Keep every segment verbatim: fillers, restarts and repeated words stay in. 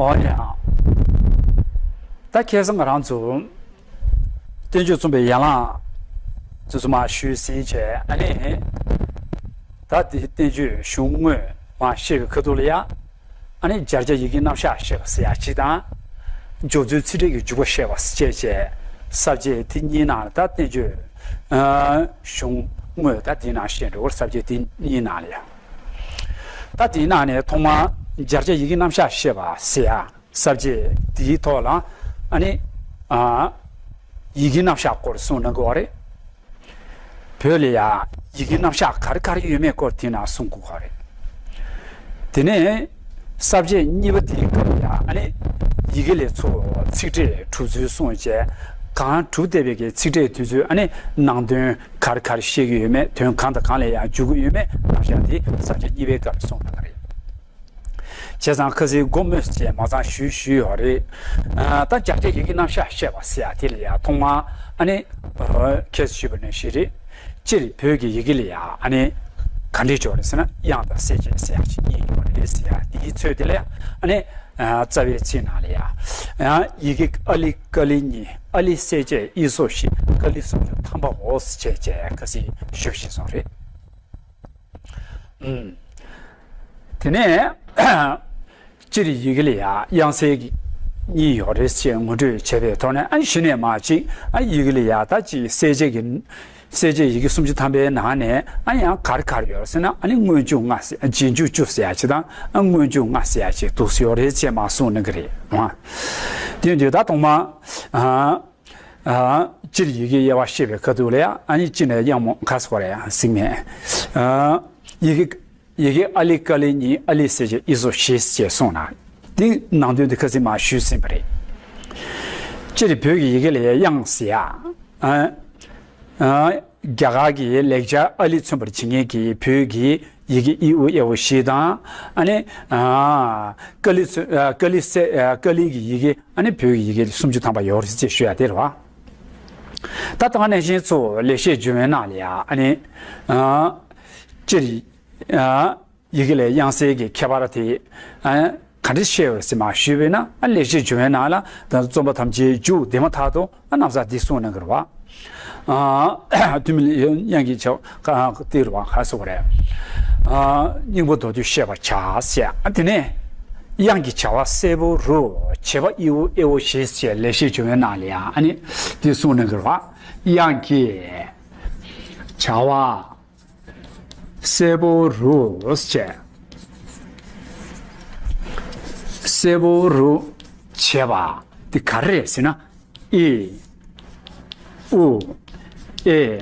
འོ་ཡ། ད་ཁ་སང་ང་རང་ཚོ་བསྟན་བཅོས་རྩོམ་པའི་ཡན་ལག་ཚོ་ཚོ་མ་ཞུས་ཟིན་བྱས། ཨ་ནི་ད་དེ་བསྟན་བཅོས་གཞུང་དངོས་མ་བཤད་པའི་ཁ་ཐུག་ལ་ཡ། ཨ་ནི་སྦྱར་བྱ་ཡི་གེའི་རྣམ་གཞག་བཤད་པ་ཟེར་ཡ་གཅིག་དང་། སྦྱོར་ཚུལ་ཚིག་ཕྲད་ཀྱི་འཇུག་པ་བཤད་པ་བཅས་བྱས། ས་བཅད་དེ་གཉིས་ནང་ལ་ད་བསྟན་བཅོས་ཨ་གཞུང་དངོས་ད་དེའི་ནང་བཤད་འགྲོ་བར། ས་བཅད་དེ་གཉིས་ནང་ལ་ཡ། ད་དེའི་ནང་ནས་ཐོག་མར་སྦྱར་བྱ་ཡི་གེའི་རྣམ་གཞག་བཤད་པ་ཟེར་ཡ། ས་བཅད་དེའི་ཐོག་ལ་ཨ་ནི་ཨ་ཡི་གེའི་རྣམ་གཞག་སྐོར་གསུངས་གནང་གི་ཡོད་རེད། བོད་ལ་ཡ་ཡི་གེའི་རྣམ་གཞག་ག་རེ་ག་རེ་ཡོད་མེད་སྐོར་དེའི་ནང་གསུང་དགོས་ཀྱི་ཡོད་རེད། དེ་ནས་ས་བཅད་གཉིས་པ་དེའི་སྐབས་ལ་ཡ་ཨ་ནི་ཡི་གེ་ལས་ཚུར་ཚིག་ཕྲད་གྲུབ་ཚུལ་གསུངས་བྱས། གང་གྲུབ་བསྡད་པའི་གི་ཚིག་ཕྲད་དེ་ཚོའི་ཨ་ནི་ནང་དོན་ག་རེ་ག་རེ་བཤད་ཀྱི་ཡོད་མེད། དོན་གང་དང་གང་ལ་ཡང་འཇུག་གི་ཡོད་མེད་རྣམ་གཞག་དེ་ས་བཅད་གཉིས་པའི་སྐབས་ལ་གསུངས་གནང་གི་རེད། བྱས་ཙང་ཁ་སང་མགོ་སྨོས་བྱས་མ་ཚང་ཞུས་ཞུས་ཡོད་རེད། ཨ་ད་སྦྱར་བྱ་ཡི་གེའི་རྣམ་གཞག་བཤད་པ་ཟེར་ཡ་དེ་ལ་ཡ་ཐོག་མར་ཨ་ནི་ཁྱེད་ཞུས་པ་ནང་བཞིན་རེད། སྤྱིར་བོད་ཀྱི་ཡི་གེ་ལ་ཡ་ཨ་ནི་ག་འདྲས་ཡོད་རེད་ཟེར་ན། དབྱངས་དང་གསལ་བྱེད་ཟེར་ཡ་ཅིག་གཉིས་ཡོད་རེད་ཟེར་ཡ་དེའི་ཚོད་དེ་ལ་ཡ་ཨ་ནི་ཨ་རྩ་བའི་ཚིག་ནང་ལ་ཡ་ཡང་ཡི་གེ་ཨ་ལི་ཀ་ལི་གཉིས། ཨ་ལི་གསལ་བྱེད་ཨི་སོ་བཞི། ཀ་ལི་སུམ་ཅུ་ཐམ་པའོ་ཟེར་བྱས་བྱས་ཁ་སང་ཞུས་བཞིན་སོང་རེད། ཨུམ། དེ་ནས་སྤྱིར་ཡི་གེ་ལ་ཡ་དབྱངས་གསལ་གྱི་གཉིས་ཡོད་རེད་ཅེས་ངོ་སྤྲོད་བྱས་པའི་ཐོག་ནས། ཨ་གཞི་ནས་མར་ཅིག་ཨ་ཡི་གེ་ལ་ཡ་ད་ཅིག་གསལ་བྱེད་ཀྱི་གསལ་བྱེད་ཡི་གེ་སུམ་ཅུ་ཐམ་པའི་ནང་ནས་ཨ་ཡང་ག་རེ་ག་རེ་ཡོད་རེད་ཟེར་ན། ཨ་ནི་སྔོན་འཇུག་ལྔ་ཟེར། རྗེས་འཇུག་བཅུ་ཟེར་ཡ་ཅིག་དང་། ཨ་སྔོན་འཇུག་ལྔ་ཟེར་ཡ་ཅིག་འདུག་སེ་ཡོད་རེད་ཅེས་མར་གསུངས་གནང་གི་རེད། འོ། དེ་ཡིན་དུས་ད་ཐོག་མར་ཨ། ཨ། སྤྱིར་ཡི་གེའི་དབྱེ་བ་བཤད་པའི་ཁ་ཐུག་ལ་ཡ་ཨ་ནི་སྤྱི་ནས་དབྱངས་མོ་ག་སོགས་རེད་ཡང་གཟིགས་མེད། ཨ། ཡི་གེ་ཡི་གེ་ཨ་ལི་ཀ་ལི་གཉིས། ཨ་ལི་གསལ་བྱེད་ཨི་སོ་བཞི་ཞེས་གསུངས་ན། དེའི་ནང་དོན་དེ་ཁ་སང་མར་ཞུས་ཟིན་པ་རེད། སྤྱིར་བོད་ཀྱི་ཡི་གེ་ལ་ཡ་དབྱངས་ཟེར་ཡ། ཨ། ཨ། རྒྱ་གར་གྱི་ལེགས་སྦྱར་ཨ་ལི་མཚོན་པར་བྱེད་མཁན་གྱི་བོད་ཀྱི་ཡི་གེ་ཨི་ཨུ་ཨེ་ཨོ་བཞི་དང་། ཨ་ནི་ཨ་ཀ་ལི་ཚོ་ཨ་ཀ་ལི་སེ་ཨ་ཀ་ལི་གི་ཡི་གེ་ཨ་ནི་བོད་ཀྱི་ཡི་གེ་སུམ་ཅུ་ཐམ་པ་ཡོད་རེད་ཅེས་ཞུ་ཡ་དེ་རེད་བ། ད་ལྟ་ནང་བཞིན་ཚོ་ལེགས་བཤད་ལྗོན་དབང་ནང་ལ་ཡ་ཨ་ནི་ཨ་སྤྱིར་ཨ་ཡི་གེ་ལས་དབྱངས་གསལ་གྱི་ཁྱད་པར་དེ་ཨ་ག་འདྲ་བཤད་ཡོད་ཟེར་མར་ཞུས་པས་ན། ཨ་ལེགས་བཤད་ལྗོན་དབང་ནང་ལ་ད་རྩོམ་པ་ཐམས་ཅད་མཇུག་དེ་མ་ཐག་ཏུ་ཨ་གནམ་ས་འདི་གསུངས་གནང་གི་རེད་བ། ཨ་ཐུན་མིན་དབྱངས་ཀྱི་བྱ་བ་ག་དེ་རེད་བ། ག་སོགས་རེད། ཨ་སྙིང་པོ་མདོར་བསྡུས་བཤད་པར་བྱ་ཟེར། ཨ་དེ་ནས་དབྱངས་ཀྱི་བྱ་བ་གསལ་པོ་རུ་བྱེད་པ་ཨི་ཨུ་ཨེ་ཨོ་བཞི་ཞེས་ལེགས་བཤད་ལྗོན་དབང་ནང་ལ་ཡང་ཨ་ནི་འདི་གསུངས་གནང་གི་རེད་བ། དབྱངས་ཀྱི་བྱ་བ་གསལ་པོ་རུ་བྱེད། གསལ་པོ་རུ་བྱེད་པ་འདི་ག་རེ་རེད་ཟེར་ན། ཨི་ཨུ་ཨེ་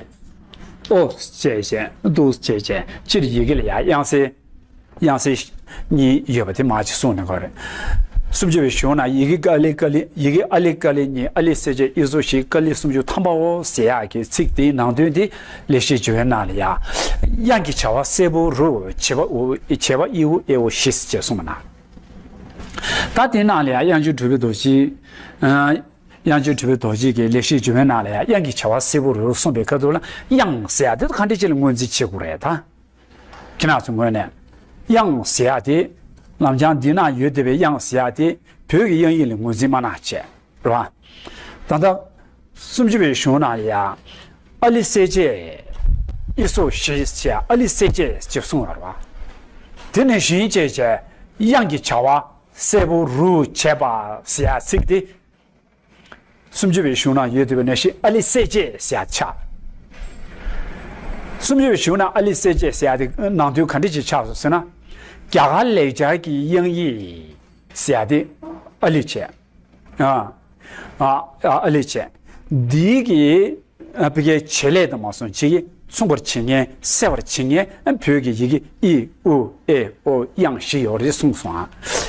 ཨོ་བྱས་བྱས་འདུག་བྱས་བྱས། སྤྱིར་ཡི་གེ་ལ་ཡ་དབྱངས་གསལ་དབྱངས་གསལ་གཉིས་ཡོད་པ་དེ་མར་ཅིག་གསུངས་གནང་གི་རེད། སུམ་ཅུ་པའི་གཞུང་ན་ཡི་གེ་ཀ་ལི་ཀ་ལི། ཡི་གེ་ཨ་ལི་ཀ་ལི་གཉིས། ཨ་ལི་གསལ་བྱེད་ཨི་སོ་བཞི། ཀ་ལི་སུམ་ཅུ་ཐམ་པའོ་ཟེར་ཡག་གི་ཚིག་དེའི་ནང་དོན་དེ་ལེགས་བཤད་ལྗོན་དབང་ནང་ལ་ཡ། དབྱངས་ཀྱི་བྱ་བ་གསལ་པོ་རུ་བྱེད་པ་ཨུ་བྱེད་པ་ཨི་ཨུ་ཨེ་ཨོ་བཞི་ཞེས་གསུངས་པ་ན། ད་དེའི་ནང་ལ་ཡ་དབྱངས་ཅན་གྲུབ་པའི་རྡོ་རྗེ། ཨ་དབྱངས་ཅན་གྲུབ་པའི་རྡོ་རྗེ་གིས་ལེགས་བཤད་ལྗོན་དབང་ནང་ལ་ཡ་དབྱངས་ཀྱི་བྱ་བ་གསལ་པོ་རུ་གསུངས་པའི་ཁ་ཐུག་ལ། དབྱངས་ཟེར་ཡ་དེ་ག་འདྲ་ཅིག་ལ་ངོས་འཛིན་བྱེད་དགོས་རེད་ད། ཁྱེད་རང་ཚོའི་ངོས་ནས་དབྱངས་ཟེར་ཡ་དེ། ལམ་སྦྱང་འདི་ན་ཡོད་བསྡད་པའི་དབྱངས་ཟེར་ཡ་དེ་བོད་ཀྱི་དབྱངས་ཡིག་ལ་ངོས་འཛིན་མ་གནང་བྱས། རེད་བ། ད་ལྟ་སུམ་ཅུ་པའི་གཞུང་ནང་ལ་ཡ། ཨ་ལི་གསལ་བྱེད་ཨི་སོ་བཞི་ཞེས་ཨ་ལི་གསལ་བྱེད་ཅེས་གསུངས་པ་རེད་བ། དེ་ནང་བཞིན་བྱས་བྱས་དབྱངས་ཀྱི་བྱ་བ་གསལ་པོ་རུ་བྱེད་པ་ཟེར་ཡ་ཚིག་དེ། སུམ་ཅུ་པའི་གཞུང་ན་ཡོད་བསྡད་པའི་ནང་བཞིན་ཨ་ལི་གསལ་བྱེད་ཟེར་ཡ་ཆགས། སུམ་ཅུ་པའི་གཞུང་ན་ཨ་ལི་གསལ་བྱེད་ཟེར་ཡ་དེ་ནང་དོན་ག་འདྲ་ཅིག་ཆགས་སོང་ཟེར་ན། རྒྱ་གར་ལེགས་སྦྱར་གྱི་དབྱངས་ཡིག་ཟེར་ཡ་དེ་ཨ་ལི་བྱེད། ཨ་ཨ་ཨ་ལི་བྱེད། འདི་གི་ཨ་བི་ཀའི་བྱེད་ལས་དང་མ་སོང་ཅིག་གིས་མཚུངས་པར་བྱེད་མཁན་གསལ་བར་བྱེད་མཁན་ཨ་བོད་ཀྱི་ཡི་གེ་ཨི་ཨུ་ཨེ་ཨོ་དབྱངས་བཞི་ཡོད་རེད་གསུངས་སོང་ཨ།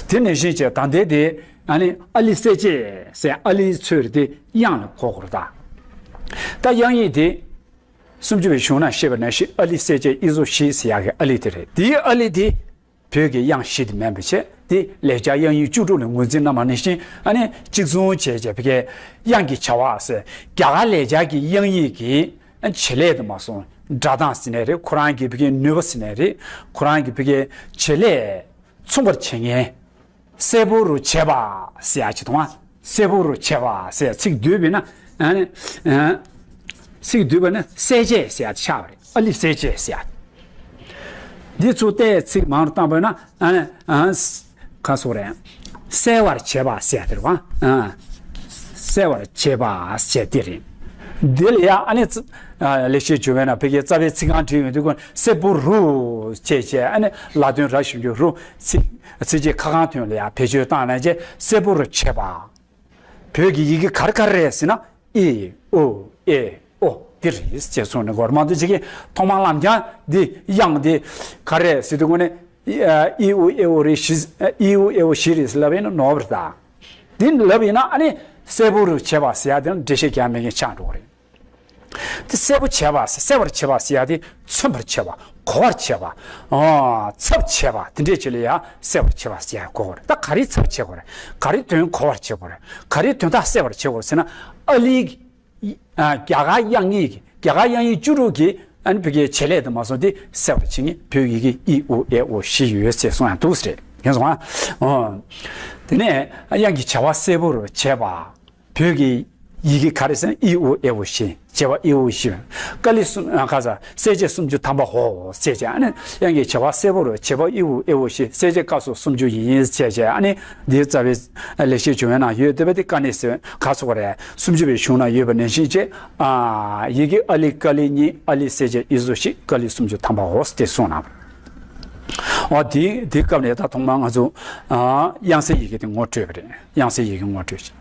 དེ་ནང་བཞིན་བྱས་ད་ལྟའི་དེ། ཨ་ནི་ཨ་ལི་གསལ་བྱེད་ཟེར་ཨ་ལི་ཚོས་དེ་དབྱངས་ལ་གོ་དགོས་རེད་ད། ད་དབྱངས་ཡིག་དེ་སུམ་ཅུ་པའི་གཞུང་ན་བཤད་པ་ནང་བཞིན་ཨ་ལི་གསལ་བྱེད་ཨི་སོ་བཞི་ཟེར་ཡག་གི་ཨ་ལི་དེ་རེད། དེའི་ཨ་ལི་དེ་བོད་ཀྱི་དབྱངས་བཞི་དེ་མིན་པ་བྱས། དེ་ལེགས་སྦྱར་དབྱངས་ཡིག་བཅུ་དྲུག་ལ་ངོས་འཛིན་གནང་བ་ནང་བཞིན་ཨ་ནི་གཅིག་མཚུངས་བྱས་བྱས་བོད་ཀྱི་དབྱངས་ཀྱི་བྱ་བ་ཟེར། རྒྱ་གར་ལེགས་སྦྱར་གྱི་དབྱངས་ཡིག་གི་བྱེད་ལས་དུ་མ་སོང་སྒྲ་གདངས་ཟེར་ནའི་རེད། ཁོ་རང་གི་བོད་ཀྱི་ནུས་པ་ཟེར་ནའི་རེད། ཁོ་རང་གི་བོད་ཀྱི་བྱེད་ལས་མཚུངས་པར་བྱེད་མཁན། གསལ་པོ་རུ་བྱེད་པ་ཟེར་ཡ་ཅིག་མཐོང་བ། གསལ་པོ་རུ་བྱེད་པ་ཟེར་ཚིག་བསྡུས་པས་ན། ཨ་ནི། ཨ། ཚིག་བསྡུས་པ་ནི་གསལ་བྱེད་ཟེར་ཡ་དེ་ཆགས་པ་རེད། ཨཱ་ལི་གསལ་བྱེད་ཟེར་ཡ། འདི་ཚོ་བལྟས་ཚིག་མང་རུ་བཏང་པས་ན། ཨ་ནི། ཨ། ག་སོགས་རེད། གསལ་བར་བྱེད་པ་ཟེར་ཡ་དེ་རེད་བ། ཨ། གསལ་བར་བྱེད་པ་ཟེར་དེ་རེད། འདི་ལ་ཡ་ཨ་ནི་ཙི། ཨ། ལེགས་བཤད་ལྗོན་དབང་ན་ཕ་གིའི་རྩ་བའི་ཚིག་རྐང་བྲིས་ཡོང་དུས་ཀུན་གསལ་པོ་རུ་བྱེད་བྱེད། ཨ་ནི་ལ་དོན་ར་ཞབས་ཀྱུ་རུ། ཚིག་ཚིགས་བཅད་ཁ་སྐོང་དོན་ལ་ཡ་བེད་སྤྱོད་བཏང་ན་བྱས་གསལ་པོ་རུ་བྱེད་པ། བོད་ཀྱི་ཡི་གེ་ག་རེ་ག་རེ་རེད་ཟེར་ན། ཨི་ཨུ་ཨེ་ཨོ་འདི་རེད་ཅེས་གསུངས་ནས། གོ་མང་དུ་ཅིག་གིས་ཐོག་མར་ལམ་རྐྱང་འདི་དབྱངས་འདི་ག་རེ་ཟེར་དུས་ཀུན་ནས། ཨི་ཨུ་ཨེ་ཨོ་རེད་བཞི། ཨི་ཨུ་ཨེ་ཨོ་བཞི་རེད་ཟེར་ལབ་ཡིན་ན་ནོར་བ་རེད་ད། འདི་ལབ་ཡིན་ན་ཨ་ནི་གསལ་པོ་རུ་བྱེད་པ་ཟེར་ཡ་དེ་ལ་འགྲེལ་བཤད་རྒྱག་མེད་མཁན་ཆགས་འགྲོ་གི་རེད། དེ་གསལ་པོ་བྱེད་པ་ཟེར། གསལ་བར་བྱེད་པ་ཟེར་ཡ་དེ་མཚོན་པར་བྱེད་པ། གོ་བར་བྱེད་པ། ཨོ། ཚབ་བྱེད་པ་དེ་འདྲས་ཅིག་ལ་ཡ་གསལ་བར་བྱེད་པ་ཟེར་ཡ་གོ་དགོས་རེད། ད་ག་རེ་ཚབ་བྱེད་དགོས་རེད། ག་རེ་དོན་གོ་བར་བྱེད་དགོས་རེད། ག་རེ་དོན་དག་གསལ་བར་བྱེད་དགོས་རེད་ཟེར་ན། ཨཱ་ལི། ཨ། རྒྱ་གར་དབྱངས་ཡིག་རྒྱ་གར་དབྱངས་ཡིག་བཅུ་དྲུག་གི་ཨ་ནི་ཕ་གིའི་བྱེད་ལས་དུ་མ་སོང་སྟེ་གསལ་བར་བྱེད་མཁན་བོད་ཡི་གེ་ཨི་ཨུ་ཨེ་ཨོ་བཞི་ཡོད་ཅེས་གསུང་ཡང་འདུག་ཟེར། ཡིན་སོང་ཨ། ཨོ། དེ་ནས་དབྱངས་ཀྱི་བྱ་བ་གསལ་པོ་རུ་བྱེད་པ། བོད་ཀྱི་ཡི་གེ་ག་རེ་ཟེར་ན་ཨི་ཨུ་ཨེ་ཨོ་བཞི། བྱེད་པ་ཨི་ཨུ་བཞི། ཀཱ་ལི་གསུམ། ཨ། ག་ས། གསལ་བྱེད་སུམ་ཅུ་ཐམ་པ་ཧོ་ཟེར་བྱས། ཨ་ནི་དབྱངས་ཀྱི་བྱ་བ་གསལ་པོ་རུ་བྱེད་པ་ཨི་ཨུ་ཨེ་ཨོ་བཞི། གསལ་བྱེད་སྐབས་སུ་སུམ་ཅུ་ཡིན་ཟེར་བྱས། ཨ་ནི་འདིའི་རྩ་བའི་ལེགས་བཤད་ལྗོན་དབང་ན་ཡོད་བསྡད་པ་དེ་ཀ་ནི་ཟེར་ག་སོགས་རེད། སུམ་ཅུ་པའི་གཞུང་ན་ཡོད་པ་ནང་བཞིན་བྱས། ཨ། ཡི་གེ་ཨཱ་ལི་ཀཱ་ལི་གཉིས། ཨཱ་ལི་གསལ་བྱེད་ཨི་སོ་བཞི། ཀཱ་ལི་སུམ་ཅུ་ཐམ་པ་ཧོ་ཟེར་དེ་གསུངས་གནང་བ་རེད། འོ། དེ་དེ་སྐབས་ནས་ད་ཐོག་མར་ང་ཚོ། ཨ། དབྱངས་གསལ་ཡི་གེ་དེ་ངོ་སྤྲོད་པ་རེད། དབྱངས་གསལ་ཡི་གེ་ངོ་སྤྲོད་བྱས།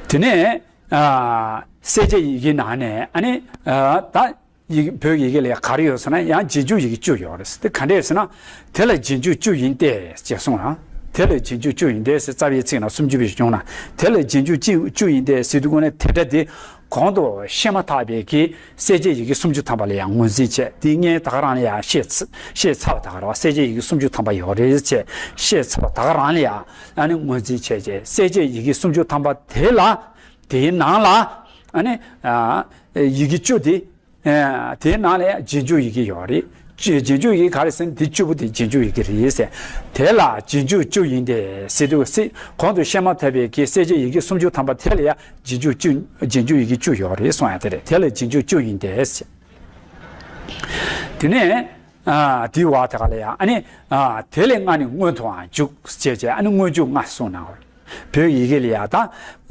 དེ་ནས། ཨ། གསལ་བྱེད་ཡི་གེ་ནང་ནས་ཨ་ནི། ཨ། ད་ཡི་གེ་བོད་ཡི་གེ་ལ་ག་རེ་ཡོད་ཟེར་ན་ཡང་རྗེས་འཇུག་ཡི་གེ་བཅུ་ཡོད་རེད། དེ་ག་འདྲས་ཟེར་ན། དེ་ལ་རྗེས་འཇུག་བཅུ་ཡིན་ཏེ་ཅེས་གསུངས་ལ། དེ་ལ་རྗེས་འཇུག་བཅུ་ཡིན་ཏེ་ཟེར་རྩ་བའི་ཚིག་ན་སུམ་ཅུ་པའི་གཞུང་ན་དེ་ལ་རྗེས་འཇུག་བཅུ་ཡིན་ཏེ་ཟེར་དུས་ཀུན་ནས་དེ་སྒྲ་དེ་གོང་དུ་བཤད་མ་ཐག་པའི་གི་གསལ་བྱེད་ཡི་གེ་སུམ་ཅུ་ཐམ་པ་ལ་ཡང་ངོས་འཛིན་བྱས། དེ་ངས་ད་ག་རང་ལ་ཡང་བཤད་ཚ་བཤད་ཚར་བ་ད་ག་རང་གསལ་བྱེད་ཡི་གེ་སུམ་ཅུ་ཐམ་པ་ཡོད་རེད་ཅེས་བཤད་ཚར་བ་ད་ག་རང་ལ་ཡང་ཨ་ནི་ངོས་འཛིན་བྱས་རྗེས། གསལ་བྱེད་ཡི་གེ་སུམ་ཅུ་ཐམ་པ་དེ་ལ། དེའི་ནང་ལ། ཨ་ནི། ཨ། ཡི་གེ་བཅུ་དེ། ཨ། དེའི་ནང་ལ་རྗེས་འཇུག་ཡི་གེ་ཡོད་རེད། རྗེས་རྗེས་འཇུག་ཡི་གེ་ག་རེ་ཟེར་ན་དེ་བཅུ་པོ་དེ་རྗེས་འཇུག་ཡི་གེ་རེད་ཟེར། དེ་ལ་རྗེས་འཇུག་བཅུ་ཡིན་ཏེ་ཟེར་དུས་སི་གོང་དུ་བཤད་མ་ཐག་པའི་གི་གསལ་བྱེད་ཡི་གེ་སུམ་ཅུ་ཐམ་པ་དེ་ལ་ཡང་རྗེས་འཇུག་བཅུ། རྗེས་འཇུག་ཡི་གེ་བཅུ་ཡོད་རེད་གསུང་ཡ་དེ་རེད། དེ་ལ་རྗེས་འཇུག་བཅུ་ཡིན་ཏེ་ཟེར། དེ་ནས། ཨ། དེའི་བར་དེ་ག་ལ་ཡང་ཨ་ནི། ཨ། དེ་ལས་སྔ་ནི་སྔོན་དུའང་འཇུག་ཅེས་བྱས། ཨ་ནི་སྔོན་འཇུག་ལྔ་གསུངས་གནང་བ་རེད། བོད་ཡི་གེ་ལ་ཡང་ད་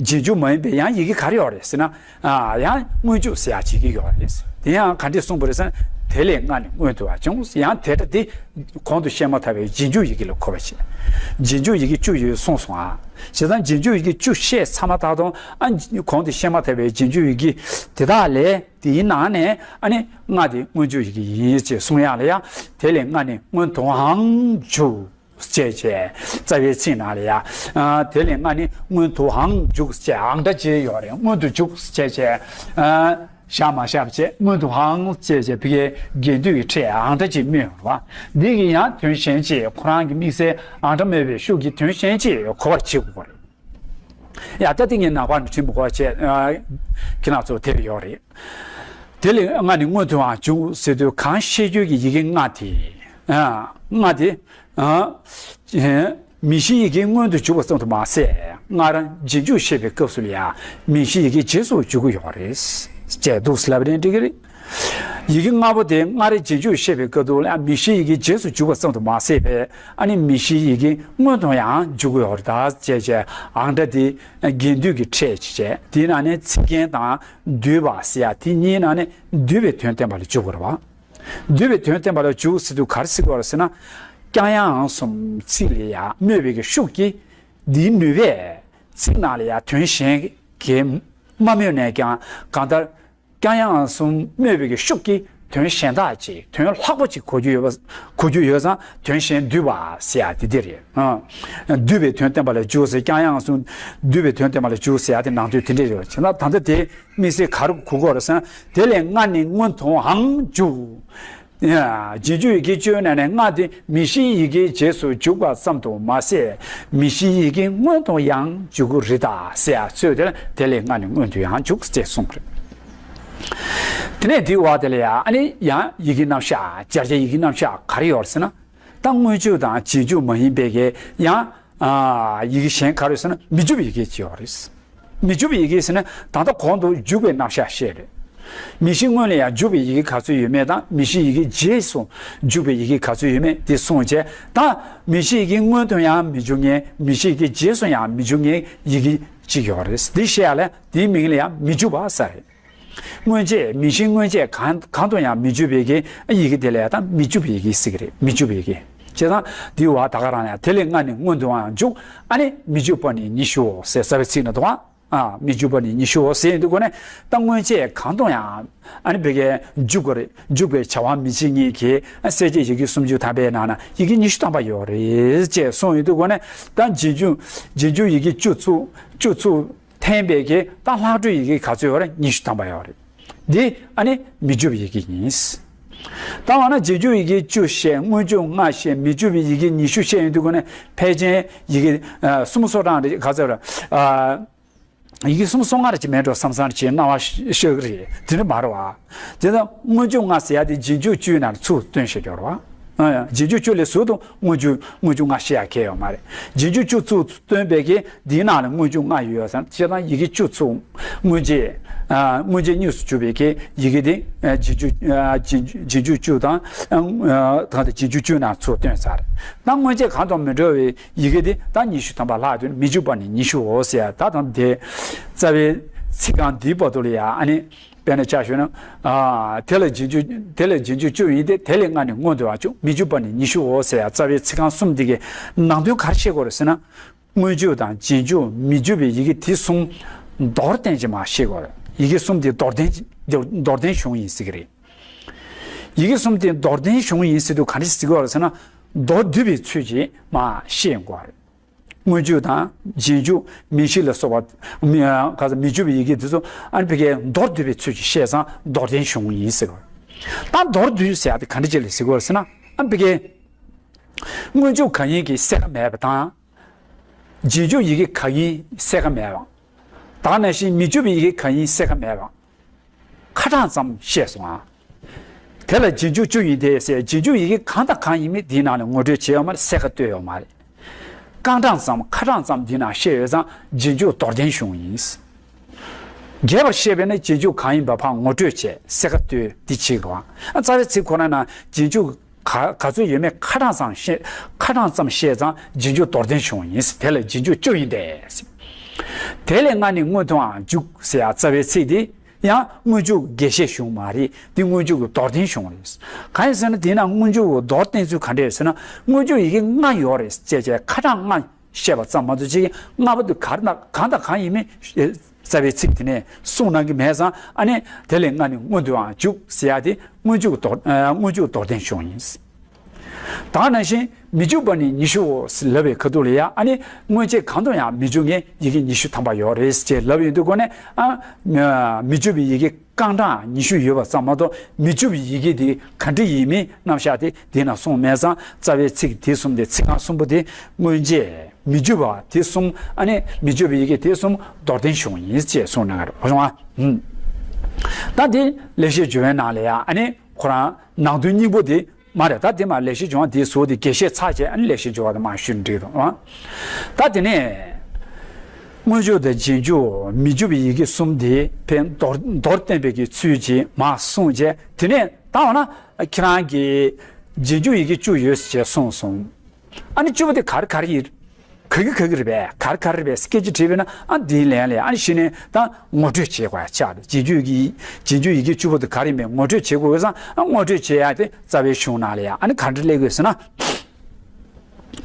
རྗེས་འཇུག་མ་ཡིན་པའི་ཡང་ཡི་གེ་ག་རེ་ཡོད་རེད་ཟེར་ན། ཨ། ཡང་སྔོན་འཇུག་ཟེར་ཡ་ཅིག་གི་ཡོད་རེད། དེ་ཡང་ག་འདྲས་གསུངས་པ་རེད་ཟེར་ན། དེ་ལས་སྔ་ནི་སྔོན་དུའང་འཇུག་ཡང་དེ་ལྟ་སྟེ། གོང་དུ་བཤད་མ་ཐག་པའི་རྗེས་འཇུག་ཡི་གེ་ལ་གོ་བ་བྱེད། རྗེས་འཇུག་ཡི་གེ་བཅུ་ཡོད་གསུངས་སོང་ཨ། བྱས་ཙང་རྗེས་འཇུག་ཡི་གེ་བཅུ་བཤད་ཚར་མ་ཐག་ཏུ་ཨ་གོང་དུ་བཤད་མ་ཐག་པའི་རྗེས་འཇུག་ཡི་གེ་དེ་དག་ལས་དེའི་ནང་ནས་ཨ་ནི་ལྔ་དེ་སྔོན་འཇུག་ཡི་གེ་ཡིན་ཅེས་གསུང་ཡག་ལ་ཡང་དེ་ལས་སྔ་ནི་སྔོན་དུའང་འཇུག་ཅེས་བྱས། རྩ་བའི་ཚིག་ནང་ལ་ཡང་། ཨ། དེ་ལས་སྔ་ནི་སྔོན་དུའང་འཇུག་ཅེས་ཨང་སྒྲ་བྱས་ཡོད་རེད། སྔོན་དུ་འཇུག་ཅེས་བྱས། ཨ། བཞག་མ་བཞག་བྱས་སྔོན་དུའང་ཅེས་བྱས་ཕ་གིའི་རྒྱན་སྡུད་ཀྱི་ཕྲད་ཨང་སྒྲ་ཅིག་སྨོས་ཡོད་རེད་བ། འདི་གི་ཡང་དོན་གཞན་ཅིག་ཁོ་རང་གི་དམིགས་བསལ་ཨང་སྒྲ་སྨོས་པའི་ཤུགས་ཀྱིས་དོན་གཞན་ཅིག་གོ་བར་བྱེད་དགོས་རེད། ཡ། ད་དེ་ངས་ནག་པར་ནས་བྲིས་མི་དགོས་པ་བྱས། ཨ། ཁྱེད་རང་ཚོ་དེབ་ཡོད་རེད། དེ་ལས་སྔ་ནི་སྔོན་དུའང་འཇུག་ཟེར་དུས་གང་བཤད་རྒྱུ་གི་ཡི་གེ་ལྔ་དེ། ཨ། ལྔ་དེ། ཨ། མིང་གཞིའི་ཡི་གེ་སྔོན་དུ་འཇུག་པ་ཙམ་དུ་མ་ཟད། སྔར་རྗེས་འཇུག་བཤད་པའི་སྐབས་སུ་ལ་ཡང་མིང་གཞིའི་ཡི་གེ་རྗེས་སུ་འཇུག་གི་ཡོད་རེད། ཅེས་འདུག་ཟེར་ལབ་རན་འགྲིག་གི་རེད། ཡི་གེ་ལྔ་པོ་དེ་སྔར་རྗེས་འཇུག་བཤད་པའི་སྐབས་དུ་ལ་མིང་གཞིའི་ཡི་གེ་རྗེས་སུ་འཇུག་པ་ཙམ་དུ་མ་ཟད་པས། ཨ་ནི་མིང་གཞིའི་ཡི་གེ་སྔོན་དུ་ཡང་འཇུག་གི་ཡོད་རེད་ད་ཅེས་བྱས་ཨང་སྒྲ་དེ་རྒྱན་སྡུད་ཀྱི་ཕྲད་ཅེས་བྱས། དེའི་ནང་ནས་ཚིག་རྒྱན་དང་བསྡུས་པ་ཟེར་ཡ་དེ་གཉིས་ནང་ནས་བསྡུས་པའི་དོན་བསྟན་པ་ལ་འཇུག་དགོས་རེད་བ། བསྡུས་པའི་དོན་བསྟན་པ་ལ་འཇུག་ཟེར་དུས་ག་རེ་ཟེར་དགོས་རེད་ཟེར་ན། ཀྱང་ཡང་གསུམ་ཚིག་ལ་ཡང་སྨོས་པའི་གི་ཤུགས་ཀྱིས་འདིའི་ནུས་པས་ཚིག་ནང་ལ་ཡང་དོན་གཞན་གྱིས་མ་སྨོས་ནས་ཀྱང་གང་ལྟར། ཀྱང་ཡང་གསུམ་སྨོས་པའི་གི་ཤུགས་ཀྱིས་དོན་གཞན་དག་ཅིག་དོན་ལྷག་པ་ཅིག་གོ་རྒྱུ་ཡོད་པ། གོ་རྒྱུ་ཡོད་ཙང་དོན་གཞན་བསྡུས་པ་ཟེར་ཡ་དེ་འདི་རེད། ཨ། བསྡུས་པའི་དོན་བསྟན་པ་ལ་འཇུག་ཟེར། ཀྱང་ཡང་གསུམ་བསྡུས་པའི་དོན་བསྟན་པ་ལ་འཇུག་ཟེར་ཡ་དེ་ནང་དོན་དེ་འདྲས་རེད། བྱས་ན་ད་ལྟ་དེ་དམིགས་བསལ་ག་རེ་གོ་དགོས་རེད་ཟེར་ན། དེ་ལས་སྔ་ནི་སྔོན་དུའང་འཇུག་རྗེས་འཇུག་ཡི་གེ་བཅུའི་ནང་ནས་ལྔ་དེ་མིང་གཞིའི་ཡི་གེའི་རྗེས་སུ་འཇུག་པ་ཙམ་དུ་མ་ཟད། མིང་གཞིའི་ཡི་གེ་སྔོན་དུ་ཡང་འཇུག་གི་རེད་ད་ཟེར་ཡ་ཚོད་དེ་ལ་དེ་ལས་སྔ་ནི་སྔོན་དུ་ཡང་འཇུག་ཅེས་གསུངས་པ་རེད། དེ་ནས་དེའི་བར་དེ་ལ་ཡང་ཨ་ནི་ཡང་ཡི་གེ་རྣམ་གཞག་སྦྱར་བྱའི་ཡི་གེ་རྣམ་གཞག་ག་རེ་ཡོད་ཟེར་ན། ད་སྔོན་འཇུག་དང་རྗེས་འཇུག་མ་ཡིན་པའི་གི་ཡང་ ཨ་ཡི་གེ་གཞན་ག་རེ་ཟེར་ན་མི་འཇུག་པའི་ཡི་གེ་ཅིག་ཡོད་རེད། མི་འཇུག་པའི་ཡི་གེ་ཟེར་ན་ད་ལྟ་གོང་དུ་འཇུག་པའི་རྣམ་གཞག་བཤད་རེད། མིང་གཞི་སྔོན་ལ་ཡང་འཇུག་པའི་ཡི་གེ་ག་ཚོད་ཡོད་མེད་དང་མིང་གཞི་ཡི་གེ་རྗེས་སུ་འཇུག་པའི་ཡི་གེ་ག་ཚོད་ཡོད་མེད་དེ་གསུངས་བྱས། ད་མིང་གཞི་ཡི་གེ་སྔོན་དུ་ཡང་མི་འཇུག་མཁན་མིང་གཞི་ཡི་གེ་རྗེས་སུ་ཡང་མི་འཇུག་མཁན་ཡི་གེ་གཅིག་ཡོད་རེད། འདི་བཤད་ཡ་ལ་དེའི་མིང་ལ་ཡང་མི་འཇུག་པ་ཟེར་རེད། སྔོན་ཆད་མིང་གཞི་སྔོན་ཆད་གང་གང་དུ་ཡང་མི་འཇུག་པའི་གི་ཡི་གེ་དེ་ལ་ཡང་ད་མི་འཇུག་པའི་ཡི་གེ་ཟེར་གི་རེད། མི་འཇུག་པའི་ཡི་གེ་བྱས་ཙང་དེའི་བར་ད་ག་རང་ལ་ཡང་དེ་ལས་སྔ་ནས་སྔོན་དུའང་འཇུག །ཨ་ནི་མི་འཇུག་པ་ནི་ཉི་ཤུའོ་ཟེར་རྩ་བའི་ཚིག་ནང་དུའང་ཨ་མི་འཇུག་པ་ནི་ཉི་ཤུའོ་ཟེར་ཡོང་དུས་སྒོ་ནས་ད་སྔོན་ཆད་གང་དུ་ཡང་ཨ་ནི་བི་གའི་འཇུག་པ་རེད། འཇུག་པའི་བྱ་བ་མི་བྱེད་གཉིས་ཀྱི་གསལ་བྱེད་ཡི་གེ་སུམ་ཅུ་ཐམ་པའི་ནང་ན་ཡི་གེ་ཉི་ཤུ་ཐམ་པ་ཡོད་རེད་ཅེས་གསུངས་ཡོང་དུས་སྒོ་ནས་ད་རྗེས་འཇུག་རྗེས་འཇུག་ཡི་གེ་བཅུ་ཚུགས་བཅུ་ཚུགས། འཐེན་པའི་གི་ད་ལྷག་འཕྲོས་ཡི་གེ་ག་ཚོད་ཡོད་རེད། ཉི་ཤུ་ཐམ་པ་ཡོད་རེད། འདི་ཨ་ནི་མི་འཇུག་པའི་ཡི་གེ་ཡིན། ད་འོ་ན་རྗེས་འཇུག་ཡི་གེ་བཅུ་བཤད། སྔོན་འཇུག་ལྔ་བཤད། མི་འཇུག་པའི་ཡི་གེ་ཉི་ཤུ་བཤད་ཡོང་དུས་སྒོ་ནས་ཕལ་ཆེར་ཡི་གེ་ཨ་སུམ་ཅུ་སོ་གྲངས་རེ་ག་ཚོད་རེད། ཨ་ཡི་གེ་སུམ་ཅུ་སོ་ལྔ་རེ་ཅིག་མེད་འགྲོ་བསམ་བསམ་ཅིག་སྣང་བ་ཤར་གི་རེད། དེ་འདྲ་མ་རེད་བ། དེ་ལྟར་སྔོན་འཇུག་ལྔ་ཟེར་ཡ་དེ་རྗེས་འཇུག་བཅུའི་ནང་ཚུར་བཏོན་བཤད་ཀྱི་ཡོད་རེད་བ། ཨ་ཡ། རྗེས་འཇུག་བཅུ་ལས་ཟུར་དུ་སྔོན་འཇུག་སྔོན་འཇུག་ལྔ་བཤད་ཡ་གལ་ཡོད་མ་རེད། རྗེས་འཇུག་བཅུ་ཚུར་བཏོན་པའི་གི་འདིའི་ནང་ལ་སྔོན་འཇུག་ལྔ་ཡོད་ཙང་། བྱས་ཙང་ཡི་གེ་བཅུ་ཚུར་སྔོན་རྗེས་ཨ་སྔོན་རྗེས་གཉིས་སུ་གྱུར་པའི་གི་ཡི་གེ་དེ་ཨ་རྗེས་འཇུག་ཨ་རྗེས་རྗེས་འཇུག་བཅུ་དང་ཨ་ད་ལྟ་རྗེས་འཇུག་བཅུའི་ནང་ཚུར་བཏོན་ཚར་རེད། ད་སྔོན་རྗེས་གང་དང་མི་འདྲ་བའི་ཡི་གེ་དེ་ད་ཉི་ཤུ་ཐམ་པ་ལྷག་དུས་མི་འཇུག་པ་ནི་ཉི་ཤུའོ་ཟེར་ཡ། ད་དང་དེ་རྩ་བའི་ཚིག་རྐང་འདིའི་བར་དུ་ལ་ཡ་ཨ་ནི། དཔེར་ན་ཆ་བཞག་ན། ཨ་དེ་ལ་རྗེས་འཇུག་དེ་ལ་རྗེས་འཇུག་བཅུ་ཡིན་ཏེ། དེ་ལས་སྔ་ནས་སྔོན་དུ་ཡང་འཇུག །མི་འཇུག་པ་ནི་ཉི་ཤུའོ་ཟེར་ཡ། རྩ་བའི་ཚིག་རྐང་གསུམ་འདི་གའི་ནང་དོན་ག་རེ་ཤེས་དགོས་རེད་ཟེར་ན། སྔོན་འཇུག་དང་རྗེས་འཇུག་མི་འཇུག་པའི་ཡི་གེ་དེ་གསུམ་མདོར་བསྟན་ཅིག་མར་ཤེས་དགོས་རེད། ཡི་གེ་གསུམ་དེ་མདོར་བསྟན་མདོར་བསྟན་གཞུང་ཡིན་ཟེར་གི་རེད། ཡི་གེ་གསུམ་དེ་མདོར་བསྟན་གཞུང་ཡིན་ཟེར་དུས་ག་འདྲ་ཟེར་དགོས་རེད་ཟེར་ན། མདོར་བསྡུས་པའི་ཚུལ་གྱིས་མར་ཤེས་དགོས་རེད། སྔོན་འཇུག་དང་རྗེས་འཇུག་མིང་གཞི་ལ་སོགས་པ་མི་ག་ས་མི་འཇུག་པའི་ཡི་གེ་འདི་ཚོ་ཨ་ནི་བི་གའི་མདོར་བསྡུས་པའི་ཚུལ་གྱིས་བཤད་ཙང་མདོར་བསྟན་གཞུང་ཡིན་ཟེར་བ། ད་མདོར་བསྡུས་ཟེར་ཡ་དེ་ག་འདྲ་ཅིག་ལ་ཟེར་དགོས་ཟེར་ན། ཨ་ནི་བི་གའི་སྔོན་འཇུག་གང་ཡིན་གྱི་གསལ་ཁ་མེད་པ་དང་། རྗེས་འཇུག་ཡི་གེ་གང་ཡིན་གསལ་ཁ་མེད་པ། ད་ག་ནང་བཞིན་མི་འཇུག་པའི་ཡི་གེ་གང་ཡིན་གསལ་ཁ་མེད་པ། ཁ་གྲངས་ཙམ་བཤད་སོང་ཨ། དེ་ལ་རྗེས་འཇུག་བཅུ་ཡིན་ཏེ་ཟེར། རྗེས་འཇུག་ཡི་གེ་གང་དང་གང་ཡིན་མིན་དེའི་ནང་ནས་ངོ་སྤྲོད་བྱས་ཡོད་མ་རེད། གསལ་ཁ་བཏོད་ཡོད་མ་རེད། རྐང་གྲངས་ཙམ་ཁ་གྲངས་ཙམ་འདི་ན་བཤད་ཡོད་ཙང་རྗེས་འཇུག་མདོར་བསྟན་གཞུང་ཡིན། རྒྱས་པར་བཤད་པས་ན་རྗེས་འཇུག་གང་ཡིན་པ་ཕར་ངོ་སྤྲོད་བྱས་གསལ་ཁ་བཏོད་འདི་བྱེད་དགོས། ཨ་རྩ་བའི་ཚིག་ཁོ་ན་ན་རྗེས་འཇུག་ག་ག་ཚོད་ཡོད་མེད་ཁ་གྲངས་ཙམ་བཤད། ཁ་གྲངས་ཙམ་བཤད་ཙང་རྗེས་འཇུག་མདོར་བསྟན་གཞུང་ཡིན། དེ་ལ་རྗེས་འཇུག་བཅུ་ཡིན་ཏེ། དེ་ལས་སྔ་ནས་སྔོན་དུའང་འཇུག་ཟེར་ཡ་རྩ་བའི་ཚིག་འདི་ཡང་སྔོན་འཇུག་རྒྱས་བཤད་གཞུང་མ་རེད། འདི་སྔོན་འཇུག་གི་མདོར་བསྟན་གཞུང་རེད། གང་ཡིན་ཟེར་ན་དེས་ན་སྔོན་འཇུག་གི་མདོར་བསྟན་ཚུལ་ག་འདྲ་རེད་ཟེར་ན། སྔོན་འཇུག་ཡི་གེ་ལྔ་ཡོད་རེད་ཅེས་བྱས་ཁ་གྲངས་ལྔ་བཤད་པ་ཙམ་མ་གཏོགས་ཅིག་ལྔ་པོ་དེ་ག་རེ་ན་གང་དང་གང་ཡིན་མིན་རྩ་བའི་ཚིག་དེ་ནས་གསུངས་གནང་གི་མེད་ཙང་། ཨ་ནི་དེ་ལས་སྔ་ནས་སྔོན་དུའང་འཇུག་ཟེར་ཡ་དེ་སྔོན་འཇུག་མདོར་ཨ་སྔོན་འཇུག་མདོར་བསྟན་གཞུང་ཡིན། ད་ག་ནང་བཞིན་མི་འཇུག་པ་ནི་ཉི་ཤུའོ་ལབ་པའི་ཁ་ཐུག་ལ་ཡ། ཨ་ནི་སྔོན་ཆད་གང་དུ་ཡང་མི་འཇུག་མཁན་ཡི་གེ་ཉི་ཤུ་ཐམ་པ་ཡོད་རེད་ཅེས་ལབ་ཡོང་དུས་སྒོ་ནས། ཨ་མི་འཇུག་པའི་ཡི་གེ་རྐང་གྲངས་ཉི་ཤུ་ཡོད་པ་ཙམ་མ་གཏོགས་མི་འཇུག་པའི་ཡི་གེ་དེ་ག་འདྲ་ཡིན་མིན་རྣམ་གཞག་དེ་དེ་ན་གསུངས་མེད་ཙང་། རྩ་བའི་ཚིག་དེ་གསུམ་དེ་ཚིག་རྐང་གསུམ་པོ་དེ་སྔོན་ཆད་མི་འཇུག་པ་དེ་གསུམ། ཨ་ནི་མི་འཇུག་པའི་ཡི་གེ་དེ་གསུམ་མདོར་བསྟན་གཞུང་ཡིན་ཅེས་གསུངས་གནང་གི་རེད། ཧ་ཅང་བ། ད་དེ་ལེགས་བཤད་ལྗོན་དབང་ནང་ལ་ཡ། ཨ་ནི་ཁོ་རང་ནང་དོན་སྙིང་པོ་དེ་མ་རེད། ད་དེ་མ་ལེགས་བཤད་ལྗོན་དབང་དེའི་ཟུར་དེ་རྒྱས་བཤད་ཚར་བྱས། ཨ་ནི་ལེགས་བཤད་ལྗོན་དབང་དེ་མ་ཞུས་འགྲིག་འདུག་ཨ། ད་དེ་ནས་སྔོན་འཇུག་དང་རྗེས་འཇུག་མི་འཇུག་པའི་ཡི་གེ་གསུམ་དེ་ཕན་མདོར་མདོར་བསྟན་པའི་གི་ཚུལ་གྱིས་མ་གསུངས་བྱས། དེ་ནས་ད་འོ་ན་ཁྱེད་རང་གིས་རྗེས་འཇུག་ཡི་གེ་བཅུ་ཡོད་ཅེས་གསུངས་སོང་། ཨ་ནི་བཅུ་པོ་དེ་ག་རེ་ག་རེ་ཡིན། ག་གི་ག་གི་རེད་པས། ག་རེ་ག་རེ་རེད་པས། སྐད་ཆ་དྲིས་པས་ན། ཨ་འདིའི་ལན་ལས། ཨ་ནི་གཞི་ནས་ད་ངོ་སྤྲོད་བྱེད་དགོས་ཡ་ཆགས་རེད། རྗེས་འཇུག་གི་རྗེས་འཇུག་ཡི་གེ་བཅུ་པོ་དེ་ག་རེ་ཡིན་པས་ངོ་སྤྲོད་བྱེད་དགོས་ཀྱི་ཙང་། ཨ་ངོ་སྤྲོད་བྱེད་ཡ་དེ་རྩ་བའི་གཞུང་ནང་ལ་ཡ། ཨ་ནི་ག་འདྲ་སླེབས་དགོས་ཟེར་ན།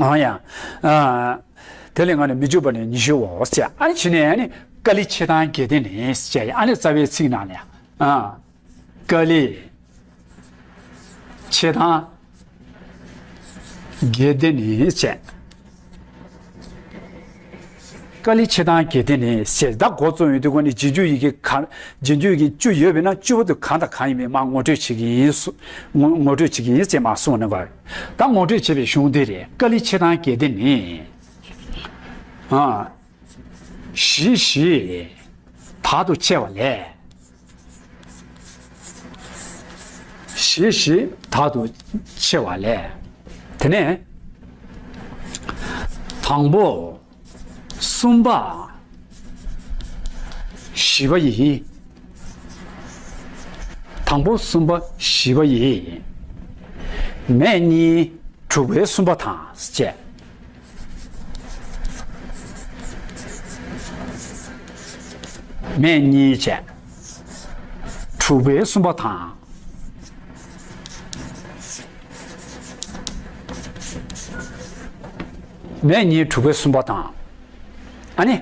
ཨ་ཡ། ཨ་དེ་ལས་སྔ་ནས་མི་འཇུག་པ་ནི་ཉི་ཤུའོ་ཟེར། ཨ་ནི་གཞི་ནས་ཨ་ནི་ཀཱ་ལི་ཕྱེད་དང་བརྒྱད་ལྡན་ནི་ཟེར་ཡ། ཨ་ནི་རྩ་བའི་ཚིག་ནང་ལ་ཡ། ཨ། ཀཱ་ལི་ཕྱེད་དང་བརྒྱད་ལྡན་ནི་ཟེར། ཀཱ་ལི་ཕྱེད་དང་བརྒྱད་ལྡན་ནི་ཟེར། ད་འགོ་རྩོམ་ཡོང་དུས་སྒོ་ནས་རྗེས་འཇུག་ཡི་གེ་གང་། རྗེས་འཇུག་ཡི་གེ་བཅུ་ཡོད་པས་ན་བཅུ་པོ་དེ་གང་དང་གང་ཡིན་མིན་མར་ངོ་སྤྲོད་བྱེད་ཀྱི་ཡིན་གསུ། ངོ་ངོ་སྤྲོད་བྱེད་ཀྱི་ཡིན་ཟེར་མར་གསུངས་གནང་གི་རེད། ད་ངོ་སྤྲོད་བྱེད་པའི་གཞུང་དེ་རེད། ཀཱ་ལི་ཕྱེད་དང་བརྒྱད་ལྡན་ནི། ཨ། ཞེས་ཞེས་དག་ཏུ་ཕྱེ་བ་ལས། ཞེས་ཞེས་དག་ཏུ་ཕྱེ་བ་ལས། དེ་ནས་ད་ དང་པོ། གསུམ་པ། བཞི་པ་ཡི། དང་པོ། གསུམ་པ། བཞི་པ་ཡི། མེད་གཉིས། དྲུག་པའི་གསུམ་པ་དང་བཅས། མེད་གཉིས་བཅས། དྲུག་པའི་གསུམ་པ་དང་། མེད་གཉིས། དྲུག་པའི་གསུམ་པ་དང་། ཨ་ནི།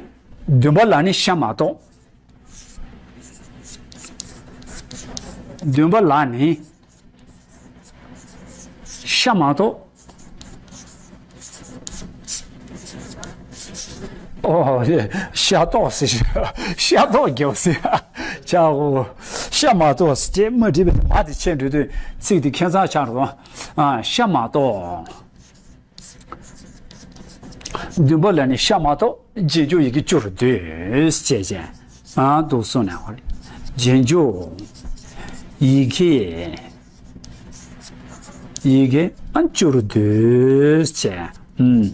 བདུན་པ་ལ་ནི་ཤ་མ་གཏོགས། བདུན་པ་ལ་ནི་ཤ་མ་གཏོགས། ཨོ། ཤ་གཏོགས་ཟེར། ཤ་གཏོགས་རྒྱབ་ཟེར། ཆག་གོ། ཤ་མ་གཏོགས་ཟེར་མ་བྲིས་པའི་མ་དེ་ཆད་འགྲོ་དུས་ཚིག་དེ་ཁྱད་མཚར་ཆགས་འགྲོ། ཨ། ཤ་མ་གཏོགས། བདུན་པ་ལ་ནི་ཤ་མ་གཏོགས། རྗེས་འཇུག་ཡི་གེ་བཅུར་འདོད། ཅེས་བྱས། ཨ། འདུག་གསུངས་ནས། རྗེས་འཇུག་ཡི་གེ། ཡི་གེ། ཨ། བཅུར་འདོད་ཅེས། ཨུམ།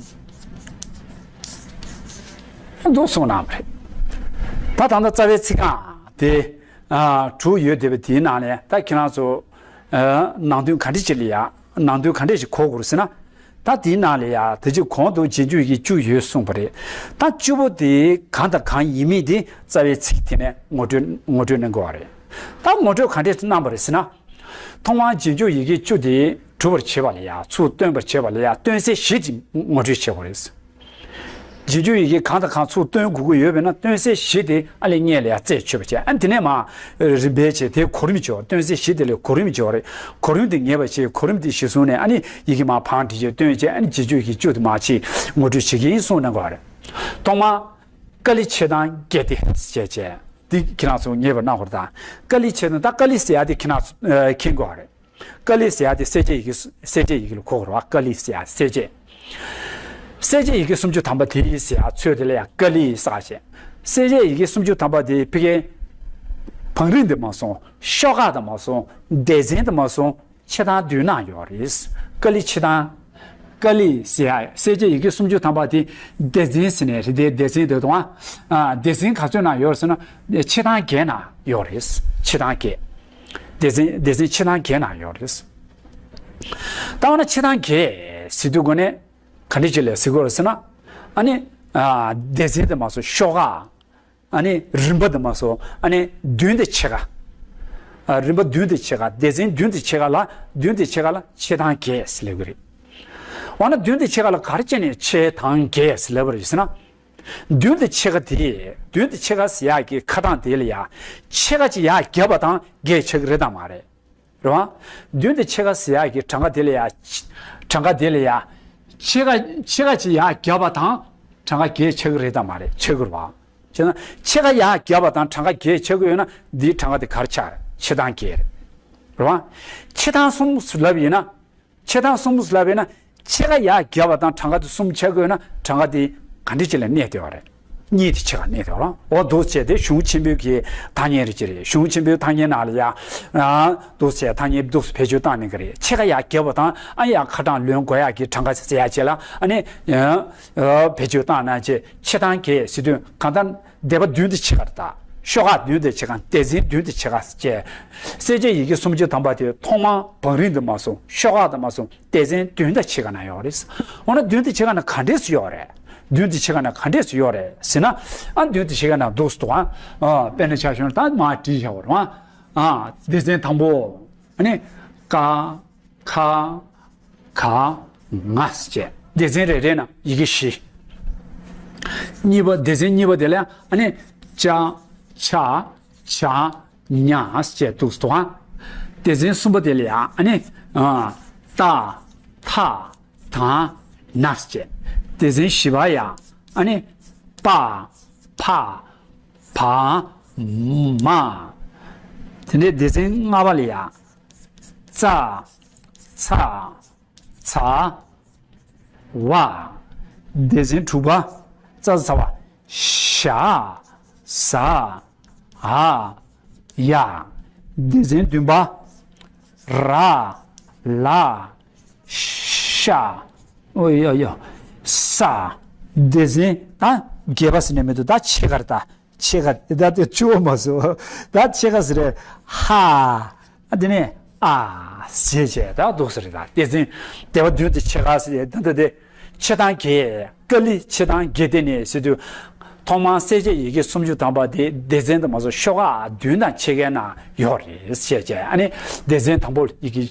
འདུག་གསུངས་གནང་བ་རེད། ད་ད་ལྟ་རྩ་བའི་ཚིག་རྐང་དེ། ཨ། དྲུག་ཡོད་བསྡད་པ་དེའི་ནང་ནས་ད་ཁྱེད་རང་ཚོ། ཨ། ནང་དོན་ག་འདྲ་ཅིག་ལ་ཡ། ནང་དོན་ག་འདྲ་ཞིག་གོ་དགོས་རེད་ཟེར་ན། ད་དེའི་ནང་ལ་ཡ་དེ་ཅིག་གོང་དུ་རྗེས་འཇུག་ཡི་གེ་བཅུ་ཡོད་གསུངས་པ་རེད། ད་བཅུ་པོ་དེ་གང་དང་གང་ཡིན་མིན་དེ་རྩ་བའི་ཚིག་དེ་ནས་ངོ་སྤྲོད་ངོ་སྤྲོད་གནང་དགོས་པ་རེད། ད་ངོ་སྤྲོད་ག་འདྲས་གནང་བ་རེད་ཟེར་ན། ཐོག་མར་རྗེས་འཇུག་ཡི་གེ་བཅུ་དེ་སྒྲུབ་པར་བྱེད་པ་ལ་ཡ། ཚུར་སྟོན་པར་བྱེད་པ་ལ་ཡ། སྟོན་གསལ་བཞི་དེ་ངོ་སྤྲོད་བྱེད་དགོས་རེད། རྗེས་འཇུག་ཡི་གེ་གང་དང་གང་ཚུར་སྟོན་དགོས་ཀྱི་ཡོད་པས་ན། སྟོན་གསལ་བཞི་དེ་ཨ་ལས་སྔོན་ལ་ཡ་རྩད་གཅོད་པ་བྱས། ཨ། དེ་ནས་མར་རིམ་པས་བྱས། དེ་གོ་རིམ་བྱས། སྟོན་གསལ་བཞི་དེ་ལ་གོ་རིམ་བྱས་པ་རེད། གོ་རིམ་དེ་ངེས་པར་བྱས། གོ་རིམ་དེ་གཞིར་བཟུང་ནས་ཨ་ནི་ཡི་གེ་མར་བང་སྒྲིག་བྱས། སྟོན་བྱས། ཨ་ནི་རྗེས་འཇུག་ཡི་གེ་བཅུ་དེ་མར་ཕྱིར་ངོ་སྤྲོད་བྱེད་ཀྱི་ཡིན་གསུངས་གནང་དགོས་པ་རེད། ཐོག་མར་ཀཱ་ལི་ཕྱེད་དང་བརྒྱད་དེ་ཞེས་བྱས། འདི་ཁྱེད་རང་ཚོ་ངེས་པར་གནང་དགོས་རེད། ད་ཀཱ་ལི་ཕྱེད་དང་། ད་ཀཱ་ལི་ཟེར་ཡ་དེ་ཁྱེད་རང་ཚོ་མཁྱེན་དགོས་པ་རེད། ཀཱ་ལི་ཟེར་ཡ་དེ་གསལ་བྱེད་ཡི་གེ། གསལ་བྱེད་ཡི་གེ་ལ་གོ་དགོས་རེད་པ། ཀཱ་ལི་ཟེར་ཡ་གསལ་བྱེད། གསལ་བྱེད་ཡི་གེ་སུམ་ཅུ་ཐམ་པ་དེ་ཟེར་ཡ་ཚོད་དེ་ལ་ཡ་ཀཱ་ལི་ཟེར་བྱས། གསལ་བྱེད་ཡི་གེ་སུམ་ཅུ་ཐམ་པ་དེ་ཕ་གིའི་བང་རིམ་དུ་མ་སོང་། ཤོག་ཁག་དུ་མ་སོང་། སྡེ་ཚན་དུ་མ་སོང་། ཕྱེད་དང་བདུན་ན་ཡོད་རེད། ཀཱ་ལི་ཕྱེད་དང་། ཀཱ་ལི་ཟེར་ཡ། གསལ་བྱེད་ཡི་གེ་སུམ་ཅུ་ཐམ་པ་དེ་སྡེ་ཚན་ཟེར་ནས་རེད། དེ་སྡེ་ཚན་དེ་དང་། ཨ། སྡེ་ཚན་ག་ཚོད་ན་ཡོད་ཟེར་ན། ཕྱེད་དང་བརྒྱད་ན་ཡོད་རེད། ཕྱེད་དང་བརྒྱད། སྡེ་ཚན། སྡེ་ཚན་ཕྱེད་དང་བརྒྱད་ན་ཡོད་རེད། ད་འོ་ན་ཕྱེད་དང་བརྒྱད་ཟེར་དུས་གོ་ནས་ག་འདྲ་ཅིག་ལ་ཟེར་དགོས་རེད་ཟེར་ན། ཨ་ནི། ཨ། སྡེ་ཚན་དུ་མ་སོང་། ཤོག་ཁག་ཨ་ནི་རིམ་པ་དུ་མ་སོང་། ཨ་ནི་བདུན་དང་ཕྱེད་ཀ་ཨ། རིམ་པ་བདུན་དང་ཕྱེད་ཀ་སྡེ་ཚན་བདུན་དང་ཕྱེད་ཀ་ལ། བདུན་དང་ཕྱེད་ཀ་ལ་ཕྱེད་དང་བརྒྱད་ཟེར་ལབ་ཀྱི་རེད། འོ་ན་བདུན་དང་ཕྱེད་ཀ་ལ་ག་རེ་བྱས་ནས་ཕྱེད་དང་བརྒྱད་ཟེར་ལབ་པ་རེད་ཟེར་ན། བདུན་དང་ཕྱེད་ཀ་དེ། བདུན་དང་ཕྱེད་ཀ་ཟེར་ཡག་གི་ཁ་གྲངས་དེ་ལ་ཡ། ཕྱེད་ཀ་ཅིག་ཡར་བརྒྱབ་པ་དང་བརྒྱད་ཆགས་ཀྱི་རེད་དམ་མ་རེད། རེད་བ། བདུན་དང་ཕྱེད་ཀ་ཟེར་ཡག་གི་གྲངས་ཀ་དེ་ལ་ཡ། གྲངས་ཀ་དེ་ལ་ཡ། ཕྱེད་ཀ་ཕྱེད་ཀ་ཅིག་ཡར་བརྒྱབ་པ་དང་གྲངས་ཀ་བརྒྱད་ཆགས་ཀྱི་རེད་དམ་མ་རེད། ཆགས་ཀྱི་རེད་བ། བྱས་ན་ཕྱེད་ཀ་ཡར་བརྒྱབ་པ་དང་གྲངས་ཀ་བརྒྱད་ཆགས་ཀྱི་ཡོད་ན། འདིའི་གྲངས་ཀ་དེ་ག་རེ་ཆགས་རེད། ཕྱེད་དང་བརྒྱད་རེད། རེད་བ། ཕྱེད་དང་གསུམ་ལབ་ཡིན་ན། ཕྱེད་དང་གསུམ་ལབ་ཡིན་ན། ཕྱེད་ཀ་ཡར་བརྒྱབ་པ་དང་གྲངས་ཀ་དེ་གསུམ་ཆགས་ཀྱི་ཡོད་ན། གྲངས་ཀ་དེ་ག་འདྲ་ཅིག་ལ་གནས་བསྡད་པ་རེད། གཉིས་དེ་ཕྱེད་ཀ་གནས་བསྡད་པ་རེད། འོ་འདུག་བྱས་ཏེ་གཞུང་ཆེན་པོའི་གི་ཐ་སྙད་རེད་ཅེས་རེད། གཞུང་ཆེན་པོའི་ཐ་སྙད་ནང་ལ་ཡ། ཨ། འདུག་བྱས་ཐ་སྙད་འདུག་བེད་སྤྱོད་བཏང་ནས་གི་རེད། ཕྱེད་ཀ་ཡར་བརྒྱབ་པ་དང་། ཨ། ཡར་ཁ་གྲངས་ལོན་དགོས་ཡག་གི་གྲངས་ཀ་ཟེར་ཡག་ཅིག་ལ། ཨ་ནི། ཨ། བེད་སྤྱོད་བཏང་ན་ཅེས། ཕྱེད་དང་བརྒྱད་ཟེར་དུས་གང་ལྟར། སྡེ་པ་བདུན་དང་ཕྱེད་ཀ་རེད་ད། ཤོག་ཁག་བདུན་དང་ཕྱེད་ཀ་སྡེ་ཚན་བདུན་དང་ཕྱེད་ཀ་བཅས། གསལ་བྱེད་ཡི་གེ་སུམ་ཅུ་ཐམ་པ་དེ་ཐོག་མར་བང་རིམ་དུ་མ་སོང་། ཤོག་ཁག་དུ་མ་སོང་། སྡེ་ཚན་བདུན་དང་ཕྱེད་ཀ་ན་ཡོད་རེད། འོ་ན་བདུན་དང་ཕྱེད་ཀ་ན་ག་འདྲས་སུ་ཡོད་རེད། བདུན་དང་ཕྱེད་ཀ་ན་ག་འདྲས་སུ་ཡོད་རེད་ཟེར་ན། ཨ། བདུན་དང་ཕྱེད་ཀ་ན་འདུག་སེ་འདུག་ཨ། ཨ། དཔེར་ན་ཆ་བཞག་ན་ད་མར་བྲིས་བཞག་པ་རེད་ཨ། ཨ། སྡེ་ཚན་དང་པོ། ཨ་ནི། ཀ། ཁ། ག། ང་ཟེར་བྱས། སྡེ་ཚན་རེ་རེ་ན་ཡི་གེ་བཞི། གཉིས་པ། སྡེ་ཚན་གཉིས་པ་དེ་ལ་ཨ་ནི་ཅ། ཆ། ཇ། ཉ་ཟེར་བྱས་འདུག་སེ་འདུག་ཨ། སྡེ་ཚན་གསུམ་པ་དེ་ལ་ཡང་ཨ་ནི། ཨ། ཏ། ཐ། ད། ན་ཟེར་བྱས། སྡེ་ཚན་བཞི་པ་ཡང་ཨ་ནི། པ། ཕ། བ། མ། དེ་ནས་སྡེ་ཚན་ལྔ་པ་ལ་ཡང་། ཙ། ཚ། ཚ། བ། སྡེ་ཚན་དྲུག་པ། ཙ་ཚ་བ། ཞ། ཟ། འ། ཡ། སྡེ་ཚན་བདུན་པ། ར། ལ། ཤ། ཨོ་ཡ་ཡ། ས། སྡེ་ཚན་ད་བརྒྱད་པ་ཟེར་ནས་མི་འདུག་ད་ཕྱེད་ཀར་ད། ཕྱེད་ཀ་ད་དེ་བཅུ་བ་མ་སོང་། ད་ཕྱེད་ཀ་ཟེར་རེད། ཧ། ཨ་དེ་ནས་ཨ་ཟེར་བྱས་ད་འདུག་ཟེར་རེད། ད་སྡེ་ཚན་སྡེ་པ་བདུན་དེ་ཕྱེད་ཀ་ཟེར་ད་ད་དེ་ཕྱེད་དང་བརྒྱད། ཀཱ་ལི་ཕྱེད་དང་བརྒྱད་དེ་ནས་ཟེར་དུས། ཐོག་མར་གསལ་བྱེད་ཡི་གེ་སུམ་ཅུ་ཐམ་པ་དེ་སྡེ་ཚན་དུ་མ་སོང་ཤོག་ཁག་བདུན་དང་ཕྱེད་ཀའི་ནང་ཡོད་རེད་ཟེར་བྱས། ཨ་ནི་སྡེ་ཚན་དང་པོ་ཡི་གེ་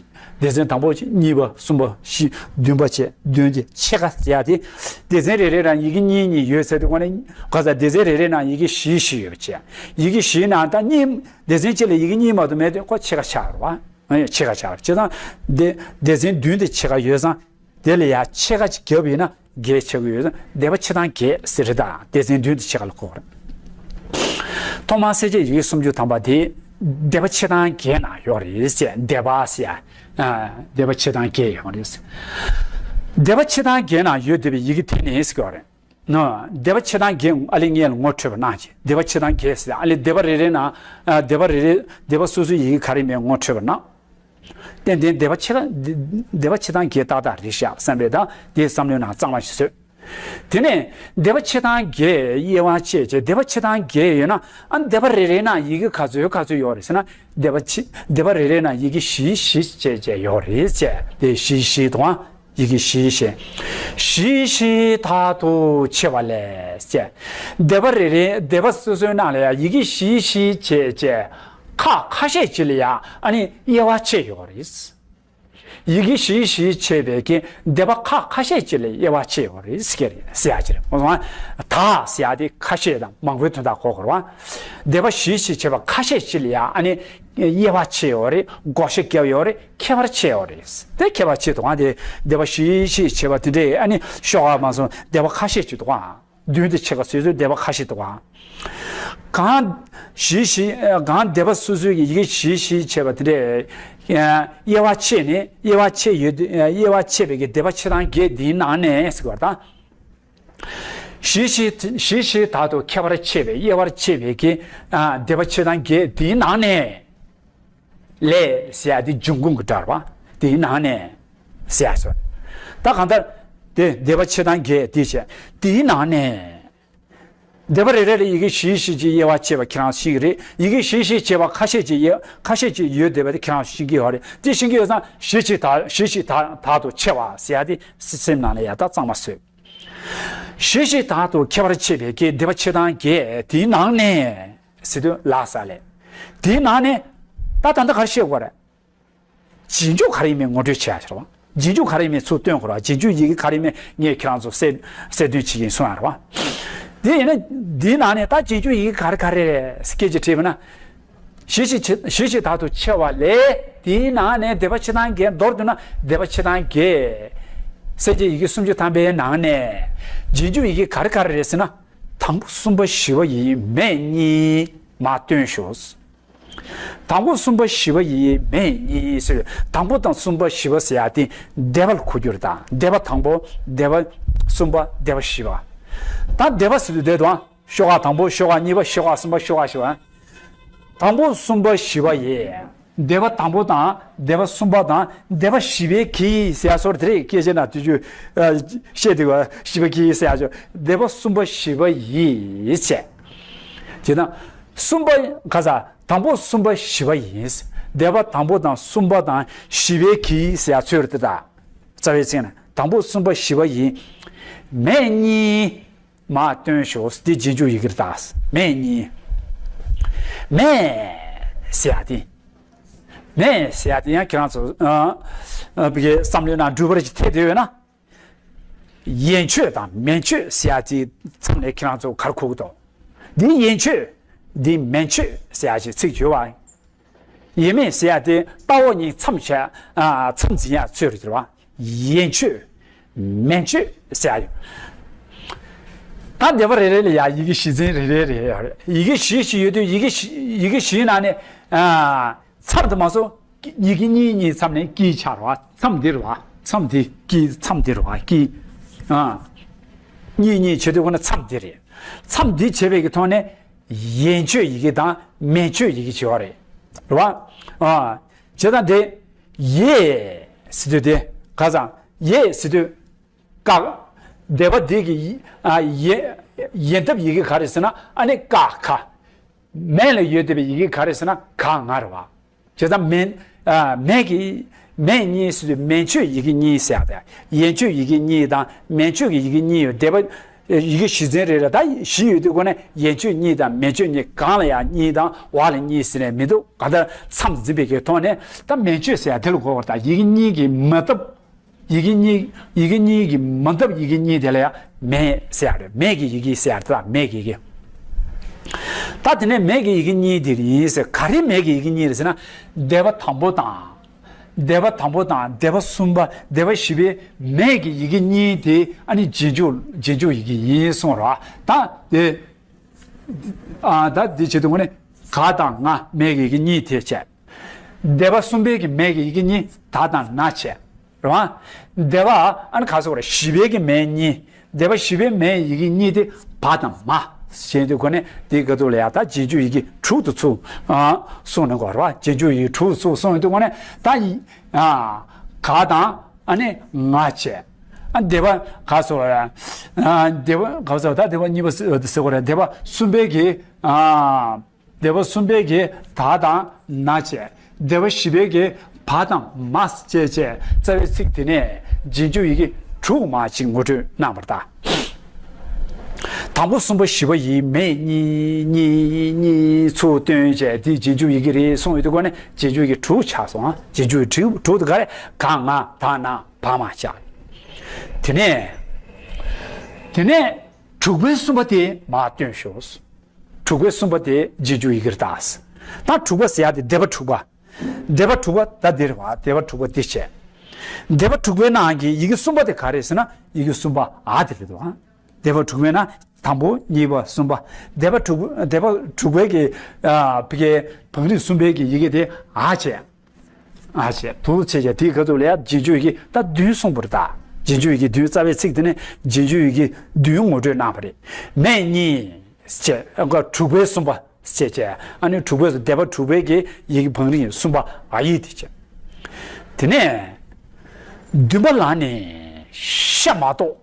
སྡེ་ཚན་དང་པོ་གཅིག་གཉིས་པ་གསུམ་པ་བཞི་བདུན་པ་བཅས་བདུན་གྱི་ཕྱེད་ཀ་ཟེར་ཡ་དེ། སྡེ་ཚན་རེ་རེ་ནང་ཡི་གེ་གཉིས་གཉིས་ཡོད་ཟེར་དུས་ཁོ་ནས་ག་ས་སྡེ་ཚན་རེ་རེ་ནང་ཡི་གེ་བཞི་བཞི་ཡོད་པ་བྱས། ཡི་གེ་བཞིའི་ནང་ད་གཉིས་སྡེ་ཚན་གཅིག་ལ་ཡི་གེ་གཉིས་མ་གཏོགས་མེད་དུས་ཁོ་ཕྱེད་ཀ་ཆགས་རེད་བ། ཨ་ནི་ཕྱེད་ཀ་ཆགས་རེད། བྱས་ཙང་སྡེ་སྡེ་ཚན་བདུན་དེ་ཕྱེད་ཀ་ཡོད་ཙང་། དེ་ལ་ཡང་ཕྱེད་ཀ་ཅིག་བརྒྱབ་ཡིན་ན་བརྒྱད་ཆགས་ཀྱི་ཡོད་ཙང་སྡེ་པ་ཕྱེད་དང་བརྒྱད་ཟེར་རེད། ད་སྡེ་ཚན་བདུན་དེ་ཕྱེད་ཀ་ལ་གོ་རེད། ཐོག་མར་གསལ་བྱེད་ཡི་གེ་སུམ་ཅུ་ཐམ་པ་དེ་སྡེ་པ་ཕྱེད་དང་བརྒྱད་ནང་ཡོད་རེད་ཟེར། སྡེ་པ་ཟེར་ཡ། ཨ། སྡེ་པ་ཕྱེད་དང་བརྒྱད་ཡོད་རེད་ཟེར། སྡེ་པ་ཕྱེད་དང་བརྒྱད་ནང་ཡོད་བསྡད་པའི་ཡི་གེ་དེ་ནི་ཟེར་གྱི་ཡོད་རེད། ནོ། སྡེ་པ་ཕྱེད་དང་བརྒྱད་ཨ་ལེ་ངས་ངོ་འཕྲོད་པ་གནང་བྱས། སྡེ་པ་ཕྱེད་དང་བརྒྱད་ཟེར་ཨ་ལེ་སྡེ་པ་རེ་རེ་ནང་། ཨ། སྡེ་པ་རེ་རེ་སྡེ་པ་སོ་སོའི་ཡི་གེ་ག་རེ་མེད་ངོ་འཕྲོད་པ་གནང་། ཏན་ཏན་སྡེ་པ་ཕྱེད་ཀ་སྡེ་པ་ཕྱེད་དང་བརྒྱད་ཏག་ཏག་རེད་ཤག་བསམ་པའི་ད་དེའི་བསམ་བློའི་ནང་གཙང་མ་ཞིག་བཟོས། དེ་ནས་སྡེ་པ་ཕྱེད་དང་བརྒྱད་དབྱེ་བ་ཕྱེ་བྱས། སྡེ་པ་ཕྱེད་དང་བརྒྱད་ཡོད་ན་ཨ་སྡེ་པ་རེ་རེ་ནང་ཡི་གེ་ག་ཚོད་ག་ཚོད་ཡོད་རེད་ཟེར་ན། སྡེ་པ་ཕྱེད་སྡེ་པ་རེ་རེ་ནང་ཡི་གེ་བཞི་བཞི་བྱས་བྱས་ཡོད་རེད་བྱས། དེ་བཞི་བཞི་དང་། ཡི་གེ་བཞི་བཞི། བཞི་བཞི་དག་ཏུ་ཕྱེ་བ་ལས་བྱས། སྡེ་པ་རེ་རེ་སྡེ་པ་སོ་སོའི་ནང་ལ་ཡང་ཡི་གེ་བཞི་བཞི་བྱས་བྱས། ཁག་ཁ་ཤས་ཅིག་ལ་ཡང་ཨ་ནི་དབྱེ་བ་ཕྱེ་ཡོད་རེད། ཡི་གེ་བཞི་བཞི་ཕྱེ་བའི་གི་སྡེ་པ་ཁག་ཁ་ཤས་ཅིག་ལ་དབྱེ་བ་ཕྱེ་ཡོད་རེད་ཟེར་གྱི་རེད། ཟེར་ཡ་ཅིག་རེད། འོ་ན་དག་ཟེར་ཡ་དེ་ཁ་ཤས་དང་མང་པོའི་དོན་དག་གོ་དགོས་རེད་བ། སྡེ་པ་བཞི་བཞི་ཕྱེ་བ་ཁ་ཤས་ཅིག་ལ་ཡང་ཨ་ནི་དབྱེ་བ་ཕྱེ་ཡོད་རེད། བགོ་བཤའ་བརྒྱབ་ཡོད་རེད། ཁྱད་པར་ཕྱེ་ཡོད་རེད། དེ་ཁྱད་པར་ཕྱེ་དུས་ཨ་དེ་སྡེ་པ་བཞི་བཞི་ཕྱེ་བ་དེ་འདྲས་ཨ་ནི་ཤོག་ཁག་མ་སོང་སྡེ་པ་ཁ་ཤས་ཅིག་འདུག་ཨ། བདུན་དེ་ཕྱེད་ཀ་སོ་སོའི་སྡེ་པ་ཁ་ཤས་འདུག་ཨ། གང་བཞི་བཞི་གང་སྡེ་པ་སོ་སོའི་ཡི་གེ་བཞི་བཞི་ཕྱེ་བ་དེ་འདྲས་དབྱེ་བ་ཕྱེ་ནས་དབྱེ་བ་ཕྱེ་ཡོད། དབྱེ་བ་ཕྱེ་བའི་གི་སྡེ་པ་ཕྱེད་དང་བརྒྱད་འདིའི་ནང་ནས་ཟེར་བ་དང་། བཞི་བཞི་བཞི་བཞི་དག་ཏུ་ཁྱད་པར་ཕྱེ་བའི་དབྱེ་བར་ཕྱེ་བའི་གི་ཨ་སྡེ་པ་ཕྱེད་དང་བརྒྱད་འདིའི་ནང་ནས། ལས་ཟེར་ཡ་དེ་འབྱུང་ཁུངས་ཀྱི་སྒྲ་རེད་བ། དེའི་ནང་ནས་ཟེར་ཡ་སོ། ད་གང་ལྟར་དེ་སྡེ་པ་ཕྱེད་དང་བརྒྱད་དེ་བྱས། དེའི་ནང་ནས་སྡེ་པ་རེ་རེ་ལ་ཡི་གེ་བཞི་བཞི་ཅིག་དབྱེ་བ་ཕྱེ་བ་ཁྱེད་རང་ཤེས་ཀྱི་རེད། ཡི་གེ་བཞི་བཞི་ཕྱེ་བ་ཁ་ཤས་ཅིག་དབྱེ་ཁ་ཤས་ཅིག་ཡོད་བསྡད་པ་དེ་ཁྱེད་རང་ཤེས་ཀྱི་ཡོད་རེད། དེ་ཤེས་ཀྱི་ཡོད་ཙང་བཞི་བཞི་དག་བཞི་བཞི་དག་དག་ཏུ་ཕྱེ་བ་ཟེར་ཡ་དེ་སེམས་ནང་ལ་ཡ་ད་གཙང་མ་བཟོས། བཞི་བཞི་དག་ཏུ་ཁྱད་པར་ཕྱེ་བའི་གི་སྡེ་པ་ཕྱེད་དང་བརྒྱད་དེའི་ནང་ནས། ཟེར་དུས་ལ་ས་ལས། དེའི་ནང་ནས་ད་ད་ལྟ་ག་རེ་བཤད་དགོས་རེད། རྗེས་འཇུག་ག་རེ་ཡིན་མིན་ངོ་སྤྲོད་བྱེད་ཡ་ཆེ་བ། རྗེས་འཇུག་ག་རེ་ཡིན་མིན་ཚུར་སྟོན་དགོས་རེད་བ། རྗེས་འཇུག་ཡི་གེ་ག་རེ་ཡིན་མིན་ངས་ཁྱེད་རང་ཚོ་གསལ་གསལ་སྟོན་བྱེད་ཀྱིན་སོང་ཡ་རེད་བ། དེ་ཡིན་ན་འདིའི་ནང་ནས་ད་རྗེས་འཇུག་ཡི་གེ་ག་རེ་ག་རེ་རེད་སྐད་ཆ་དྲིས་པ་ན། བཞི་བཞི་བཞི་བཞི་དག་ཏུ་ཕྱེ་བ་ལས་དེའི་ནང་ནས་སྡེ་པ་ཕྱེད་དང་བརྒྱད་མདོར་བསྡུ་ན་སྡེ་པ་ཕྱེད་དང་བརྒྱད། གསལ་བྱེད་ཡི་གེ་སུམ་ཅུ་ཐམ་པའི་ནང་ནས་རྗེས་འཇུག་ཡི་གེ་ག་རེ་ག་རེ་རེད་ཟེར་ན། དང་པོ་གསུམ་པ་བཞི་པ་ཡི་མེ་གཉིས་མ་སྟོན་ཤོག་དང་པོ་གསུམ་པ་བཞི་པ་ཡི་མེ་གཉིས་ཟེར། དང་པོ་དང་གསུམ་པ་བཞི་པ་ཟེར་ཡ་དེ་སྡེ་པ་ལ་གོ་རྒྱུ་རེད་ད། སྡེ་པ་དང་པོ་སྡེ་པ་གསུམ་པ་སྡེ་པ་བཞི་པ། ད་སྡེ་པ་ཟེར་དུས་སྡེ་དང་ཤོག་ཁག་དང་པོ་ཤོག་ཁག་གཉིས་པ་ཤོག་ཁག་གསུམ་པ་ཤོག་ཁག་བཞི་པ། དང་པོ་གསུམ་པ་བཞི་པ་ཡི། སྡེ་པ་དང་པོ་དང་སྡེ་པ་གསུམ་པ་དང་སྡེ་པ་བཞི་པའི་གི་ཟེར་ཡ་སོར་དེ་རེད། སྐད་ཆ་ན་དུས་རྒྱུན་བཤད་དུས་བཞི་པ་གི་ཟེར་ཡ་ཆོ་སྡེ་པ་གསུམ་པ་བཞི་པ་ཡི་བྱས། དེ་དང་གསུམ་པ་ག་ས་དང་པོ་གསུམ་པ་བཞི་པ་ཡིན། སྡེ་པ་དང་པོ་དང་གསུམ་པ་དང་བཞི་པའི་གི་ཟེར་ཡ་ཚོད་རེད་ད། རྩ་བའི་ཚིག་ནི་དང་པོ་གསུམ་པ་བཞི་པ་ཡི། མེ་གཉིས། མ་སྟོན་ཤོག་འདི་རྗེས་འཇུག་ཡི་གེར་བཏགས། མེ་གཉིས། མེ་ཟེར་ཡ་དེ། མེ་ཟེར་ཡ་དེ་ཡང་ཁྱེད་རང་ཚོ་ཨ་ཨ་བི་གའི་བསམ་བློའི་ནང་འགྲུལ་པ་ཅིག་ཐེབས་བསྡད་ཡོད་ན། ཡན་ཆོད་དང་མན་ཆོད་ཟེར་ཡ་དེ་མཚམས་ནས་ཁྱེད་རང་ཚོ་ག་རེ་གོ་གི་འདུག་འདི་ཡན་ཆོད། འདི་མན་ཆོད་ཟེར་ཡ་ཅིག་ཚིག་ཡོད་པ། ཡས་མས་ཟེར་ཡ་དེ་ལྟག་འོག་གཉིས་མཚམས་བྱས་ཨ་མཚམས་འཛིན་ཡ་ཚོད་རེད་བ། ཡན་ཆོད། མན་ཆོད་ཟེར་ཡ་ཡོད། ད་སྡེ་པ་རེ་རེ་ལ་ཡ་ཡི་གེ་བཞི་ཚན་རེ་རེ་རེ་ཡོད་རེད། ཡི་གེ་བཞི་ཞིག་ཡོད་དུས་ཡི་གེ་བཞི་ཡི་གེ་བཞིའི་ནང་ནས་ཨ་མཚམས་དུ་མ་སོང་ཡི་གེ་གཉིས་གཉིས་མཚམས་ནས་དཀྱིལ་ཆགས་རེད་བ། མཚམས་འདི་རེད་བ། མཚམས་འདི་དཀྱིལ་མཚམས་འདི་རེད་བ། དཀྱིལ་ཨ་གཉིས་གཉིས་བྱེད་དུས་ཁོ་ན་མཚམས་འདི་རེད། མཚམས་འདི་བྱེད་པའི་གི་ཐོག་ནས། ཡན་ཆོད་ཡི་གེ་དང་མན་ཆོད་ཡི་གེ་བྱེད་པ་རེད། རེད་བ། ཨ། བྱེད་དང་དེ། ཡེ། ཟེར་དུས་དེ། ག་ཙང་། ཡེ་ཟེར་དུས། ཀ། སྡེ་པ་འདི་གི་ཡི་ཨ་ཡན་ཡན་ཐབས་ཡི་གེ་ག་རེ་ཟེར་ན་ཨ་ནི་ཀ་ཁ། མེ་ལ་ཡོད་བསྡད་པའི་ཡི་གེ་ག་རེ་ཟེར་ན་ག་ང་རེད་བ། བྱས་ཙང་མེ་ཨ་མེ་གི་མེ་གཉིས་ཟེར་དུས་མན་ཆོད་ཡི་གེ་གཉིས་ཟེར་ཡག་དེ། ཡན་ཆོད་ཡི་གེ་གཉིས་དང་མན་ཆོད་ཀྱི་ཡི་གེ་གཉིས་ཡོད། སྡེ་པ་ཡི་གེ་བཞི་ཚན་རེ་རེ་ད་བཞི་ཡོད་དུས་སྒོ་ནས་ཡན་ཆོད་གཉིས་དང་མན་ཆོད་གཉིས། གང་ལ་ཡང་གཉིས་དང་འོག་ལ་གཉིས་ཟེར་ནས་མི་འདུག་གང་ལྟར་མཚམས་འཛིན་པའི་གི་ཐོག་ནས་ད་མན་ཆོད་ཟེར་ཡག་དེ་ལ་གོ་བར། ད་ཡི་གེ་གཉིས་ཀྱི་མ་བཏབ། ཡི་གེ་གཉིས་ཡི་གེ་གཉིས་ཀྱི་མ་བཏབ་ཡི་གེ་གཉིས་དེ་ལ་ཡང་མེ་ཟེར་ཡག་རེད། མེ་གི་ཡི་གེ་ཟེར་ཡག་རེད། ད་མེ་གི་ཡི་གེ། ད་དེ་ནས་མེ་གི་ཡི་གེ་གཉིས་དེ་ཡིན་ཟེར། ག་རེ་མེ་གི་ཡི་གེ་གཉིས་རེད་ཟེར་ན། སྡེ་པ་དང་པོ་དང་། སྡེ་པ་དང་པོ་དང་སྡེ་པ་གསུམ་པ་སྡེ་པ་བཞི་པའི་མེ་གི་ཡི་གེ་གཉིས་དེ་ཨ་ནི་རྗེས་འཇུག་རྗེས་འཇུག་ཡི་གེ་ཡིན་གསུངས་རོགས། ད་དེ་ཨ་ད་དེ་བྱེད་དུས་སྒོ་ནས་ག་དང་ང་མེ་གི་ཡི་གེ་གཉིས་དེ་བྱས། སྡེ་པ་གསུམ་པའི་གི་མེ་གི་ཡི་གེ་གཉིས་ད་དང་ན་བྱས། རེད་བ། སྡེ་པ་ཨ་ནི་ག་ཟེར་བ་རེད། བཞི་པའི་གི་མེ་གཉིས། སྡེ་པ་བཞི་པའི་མེ་ཡི་གེ་གཉིས་དེ་བ་དང་མ་ཞེས་དུས་སྒོ་ནས་དེའི་སྐབས་དུ་ལ་ཡང་ད་རྗེས་འཇུག་ཡི་གེ་དྲུག་ཏུ་ཚུགས་ཨ་གསུངས་ནས་གོ་རེད་བ། རྗེས་འཇུག་ཡི་གེ་དྲུག་ཏུ་ཚུགས་གསུངས་དུས་སྒོ་ནས་ད་ཡི་ཨ་ག་དང་ཨ་ནི་ང་བྱས། ཨ་སྡེ་པ་ག་ཟེར་བ་རེད། ཨ་སྡེ་པ་ག་ཟེར་བ་ད་སྡེ་པ་གཉིས་པ་ཟེར་ཟེར་བ་རེད། སྡེ་པ་གསུམ་པའི་གི་ཨ། སྡེ་པ་གསུམ་པའི་གི་ད་དང་ན་བྱས། སྡེ་པ་བཞི་པའི་གི་བ་དང་མ་བཅས་བཅས་རྩ་བའི་ཚིག་དེ་ནས་རྗེས་འཇུག་ཡི་གེ་དྲུག་མ་ཅིག་ངོ་སྤྲོད་གནང་བར་གདའ། དང་པོ་གསུམ་པ་བཞི་པ་ཡི་མེ་གཉིས་གཉིས་གཉིས་ཚུར་བཏོན་བྱས་དེ་རྗེས་འཇུག་ཡི་གེ་རེད་གསུངས་ཡོད་དུས་སྒོ་ནས་རྗེས་འཇུག་ཡི་གེ་དྲུག་ཆགས་སོང་ཨ། རྗེས་འཇུག་ཡི་གེ་དྲུག་དྲུག་དེ་ག་རེ་ག་ང་ད་ན་བ་མ་ཆགས། དེ་ནས་དེ་ནས་དྲུག་པའི་གསུམ་པ་དེ་མ་བཏོན་ཞོག་དྲུག་པའི་གསུམ་པ་དེ་རྗེས་འཇུག་ཡི་གེར་བཏགས། ད་དྲུག་པ་ཟེར་ཡག་དེ་སྡེ་པ་དྲུག་པ། སྡེ་པ་དྲུག་པ་ད་འདིར་བ་སྡེ་པ་དྲུག་པ་འདི་བྱས། སྡེ་པ་དྲུག་པའི་ནང་གི་ཡི་གེ་གསུམ་པ་དེ་ག་རེ་ཟེར་ན་ཡི་གེ་གསུམ་པ་འ་དེ་རེད་དོ། སྡེ་པ་དྲུག་པའི་ནང་དང་པོ་གཉིས་པ་གསུམ་པ། སྡེ་པ་དྲུག་སྡེ་པ་དྲུག་པའི་གི་ཨ་ཕ་གི་བང་རིམ་གསུམ་པའི་གི་ཡི་གེ་དེ་འ་བྱས། ཨ་ཞེས་དུ་བྱས་བྱས་དེའི་ཁ་ཐུག་ལ་ཡང་རྗེས་འཇུག་ཡི་གེ་ད་བདུན་གསུངས་པ་རེད་ད། རྗེས་འཇུག་ཡི་གེ་བདུན་རྩ་བའི་ཚིག་དེ་ནས་རྗེས་འཇུག་ཡི་གེ་བདུན་ངོ་སྤྲོད་གནང་བ་རེད། མེ་གཉིས་ཞེས་དྲུག་པའི་གསུམ་པ་ཞེས་བྱས་ཨ་ནི་དྲུག་པའི་སྡེ་པ་དྲུག་པའི་གི་ཡི་གེ་བང་རིམ་གསུམ་པ་འ་ཡིག་དེ་བྱས། དེ་ནས་བདུན་པ་ལ་ནི་ཤ་མ་གཏོགས།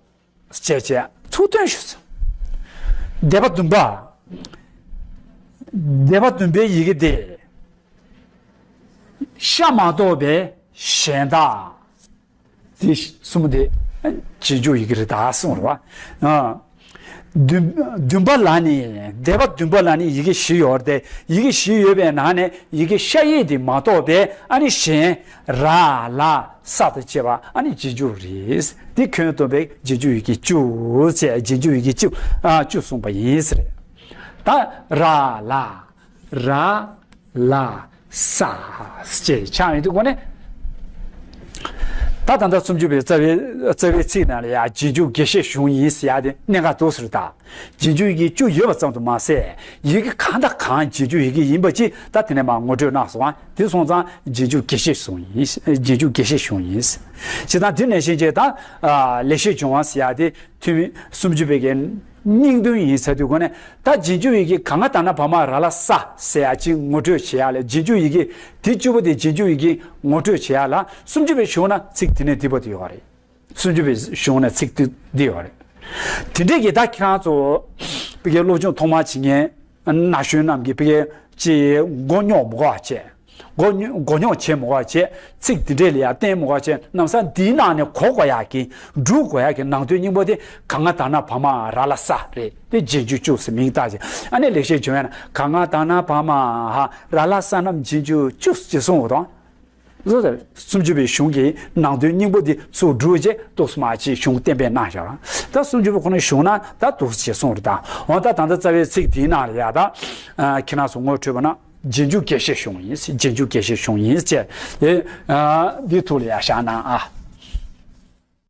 ཅེས་བྱས་ཚུར་བཏོན་ཞུས་སོ། སྡེ་པ་བདུན་པ། སྡེ་པ་བདུན་པའི་ཡི་གེ་དེ། ཤ་མ་གཏོགས་པའི་གཞན་དག་དེ་གསུམ་དེ་རྗེས་འཇུག་ཡི་གེ་རེད་ད་གསུངས་རེད་བ། ཨ། བདུན་བདུན་པ་ལ་ནི་སྡེ་པ་བདུན་པ་ལ་ནི་ཡི་གེ་བཞི་ཡོད་དེ་ཡི་གེ་བཞི་ཡོད་པའི་ནང་ནས་ཡི་གེ་ཤ་ཡིག་དེ་མ་གཏོགས་པའི་ཨ་ནི་གཞན་ར་ལ། ས་དང་བཅས་པ་ཨ་ནི་རྗེས་འཇུག་རེད། འདི་ཁྱོན་བསྡོམས་པའི་རྗེས་འཇུག་ཡི་གེ་བཅུ་བྱས་རྗེས་འཇུག་ཡི་གེ་བཅུ་ཨ་བཅུ་གསུངས་པ་ཡིན་ཟེར། ད་ར་ལ་ར་ལ་ས་ཅེས་ཆགས་ཡོང་དུས་སྒོ་ནས་ད་ད་ལྟ་སུམ་ཅུ་པའི་རྩ་བའི་རྩ་བའི་ཚིག་ནང་ལ་ཡང་རྗེས་འཇུག་རྒྱས་བཤད་གཞུང་ཡིན་ཟེར་ཡ་དེ་གནད་འགག་འདུག་ཟེར་ད། རྗེས་འཇུག་ཡི་གེ་བཅུ་ཡོད་པ་ཙམ་དུ་མ་ཟད། ཡི་གེ་གང་དང་གང་རྗེས་འཇུག་ཡི་གེ་ཡིན་པ་ཅིག་ད་དེ་ནས་མར་ངོ་སྤྲོད་གནང་སོང་བ། དེ་སོང་ཙང་རྗེས་འཇུག་རྒྱས་བཤད་གཞུང་ཡིན། རྗེས་འཇུག་རྒྱས་བཤད་གཞུང་ཡིན། ཇི་ལྟར་དེ་ནས་ཤེས་བྱས་ད། ལེགས་བཤད་ལྗོན་དབང་ཟེར་ཡ་དེ་ཐོན་མི་སུམ་ཅུ་པའི་གི་སྙིང་དོན་ཡིན་ཟེར་དུས་སྒོ་ནས་ད་རྗེས་འཇུག་ཡི་གེ་ག་ང་ད་ན་བ་མ་ར་ལ་ས་ཟེར་ཡ་ཅིག་ངོ་སྤྲོད་བྱེད་ཡ་ལས་རྗེས་འཇུག་ཡི་གེ་དེ་བཅུ་པོ་དེ་རྗེས་འཇུག་ཡི་གེ་ངོ་སྤྲོད་བྱེད་ཡ་ལ་སུམ་ཅུ་པའི་གཞུང་ན་ཚིག་དེ་ནས་འདི་པོ་དེ་ཡོད་རེད། སུམ་ཅུ་པའི་གཞུང་ནས་ཚིག་ཏུ་འདི་ཡོད་རེད། དེ་འདྲས་ཀྱི་ད་ཁྱེད་རང་ཚོ་བོད་སྐད་སློབ་སྦྱོང་ཐོག་མར་བྱེད་མཁན་ན་གཞོན་རྣམས་ཀྱིས་བོད་སྐད་ཅིག་མགོ་རྙོག་མི་དགོས་པ་བྱས། མགོ་རྙོག་མགོ་རྙོག་བྱེད་མི་དགོས་པ་བྱས། ཚིག་འདི་འདྲས་ལ་ཡང་བརྟེན་མི་དགོས་པ་བྱས། ལམ་སང་འདིའི་ནང་ནས་གོ་དགོས་ཡག་གི་སྒྲུབ་དགོས་ཡག་གི་ནང་དོན་སྙིང་པོ་དེ་ག་ང་ད་ན་བ་མ་ར་ལ་ས་རེད་དེ་རྗེས་འཇུག་བཅུ་ཟེར་མིང་བཏགས་ཅིང་ཨ་ནི་ལེགས་བཤད་ལྗོན་དབང་ན་ག་ང་ད་ན་བ་མ་ཧ་ར་ལ་ས་རྣམས་རྗེས་འཇུག་བཅུ་ཅེས་གསུངས་པ་དང་། སུམ་ཅུ་པའི་གཞུང་གི་ནང་དོན་སྙིང་པོ་འདི་ཚུར་བསྒྲུབས་རྗེས་ཏོག་ཙམ་ཅིག་གཞུང་གཏན་འབེབས་གནང་བཞག་རང་ད་སུམ་ཅུ་པའི་ཁོ་ན་གཞུང་ན་ད་ཏོག་ཙམ་ཅིག་གསུངས་རེད་ད། འོ་ད་ད་ལྟ་རྩ་བའི་ཚིག་དེའི་ནང་ལ་ཡ་ད་ཁྱེད་རང་ཚོ་ངོ་འཕྲོད་པ་ན་རྗེས་འཇུག་རྒྱས་བཤད་གཞུང་ཡིན། རྗེས་འཇུག་རྒྱས་བཤད་གཞུང་ཡིན་ཅེས་དེ་འདི་ཐུགས་ལ་ཡ་བཞག་གནང་ཨ།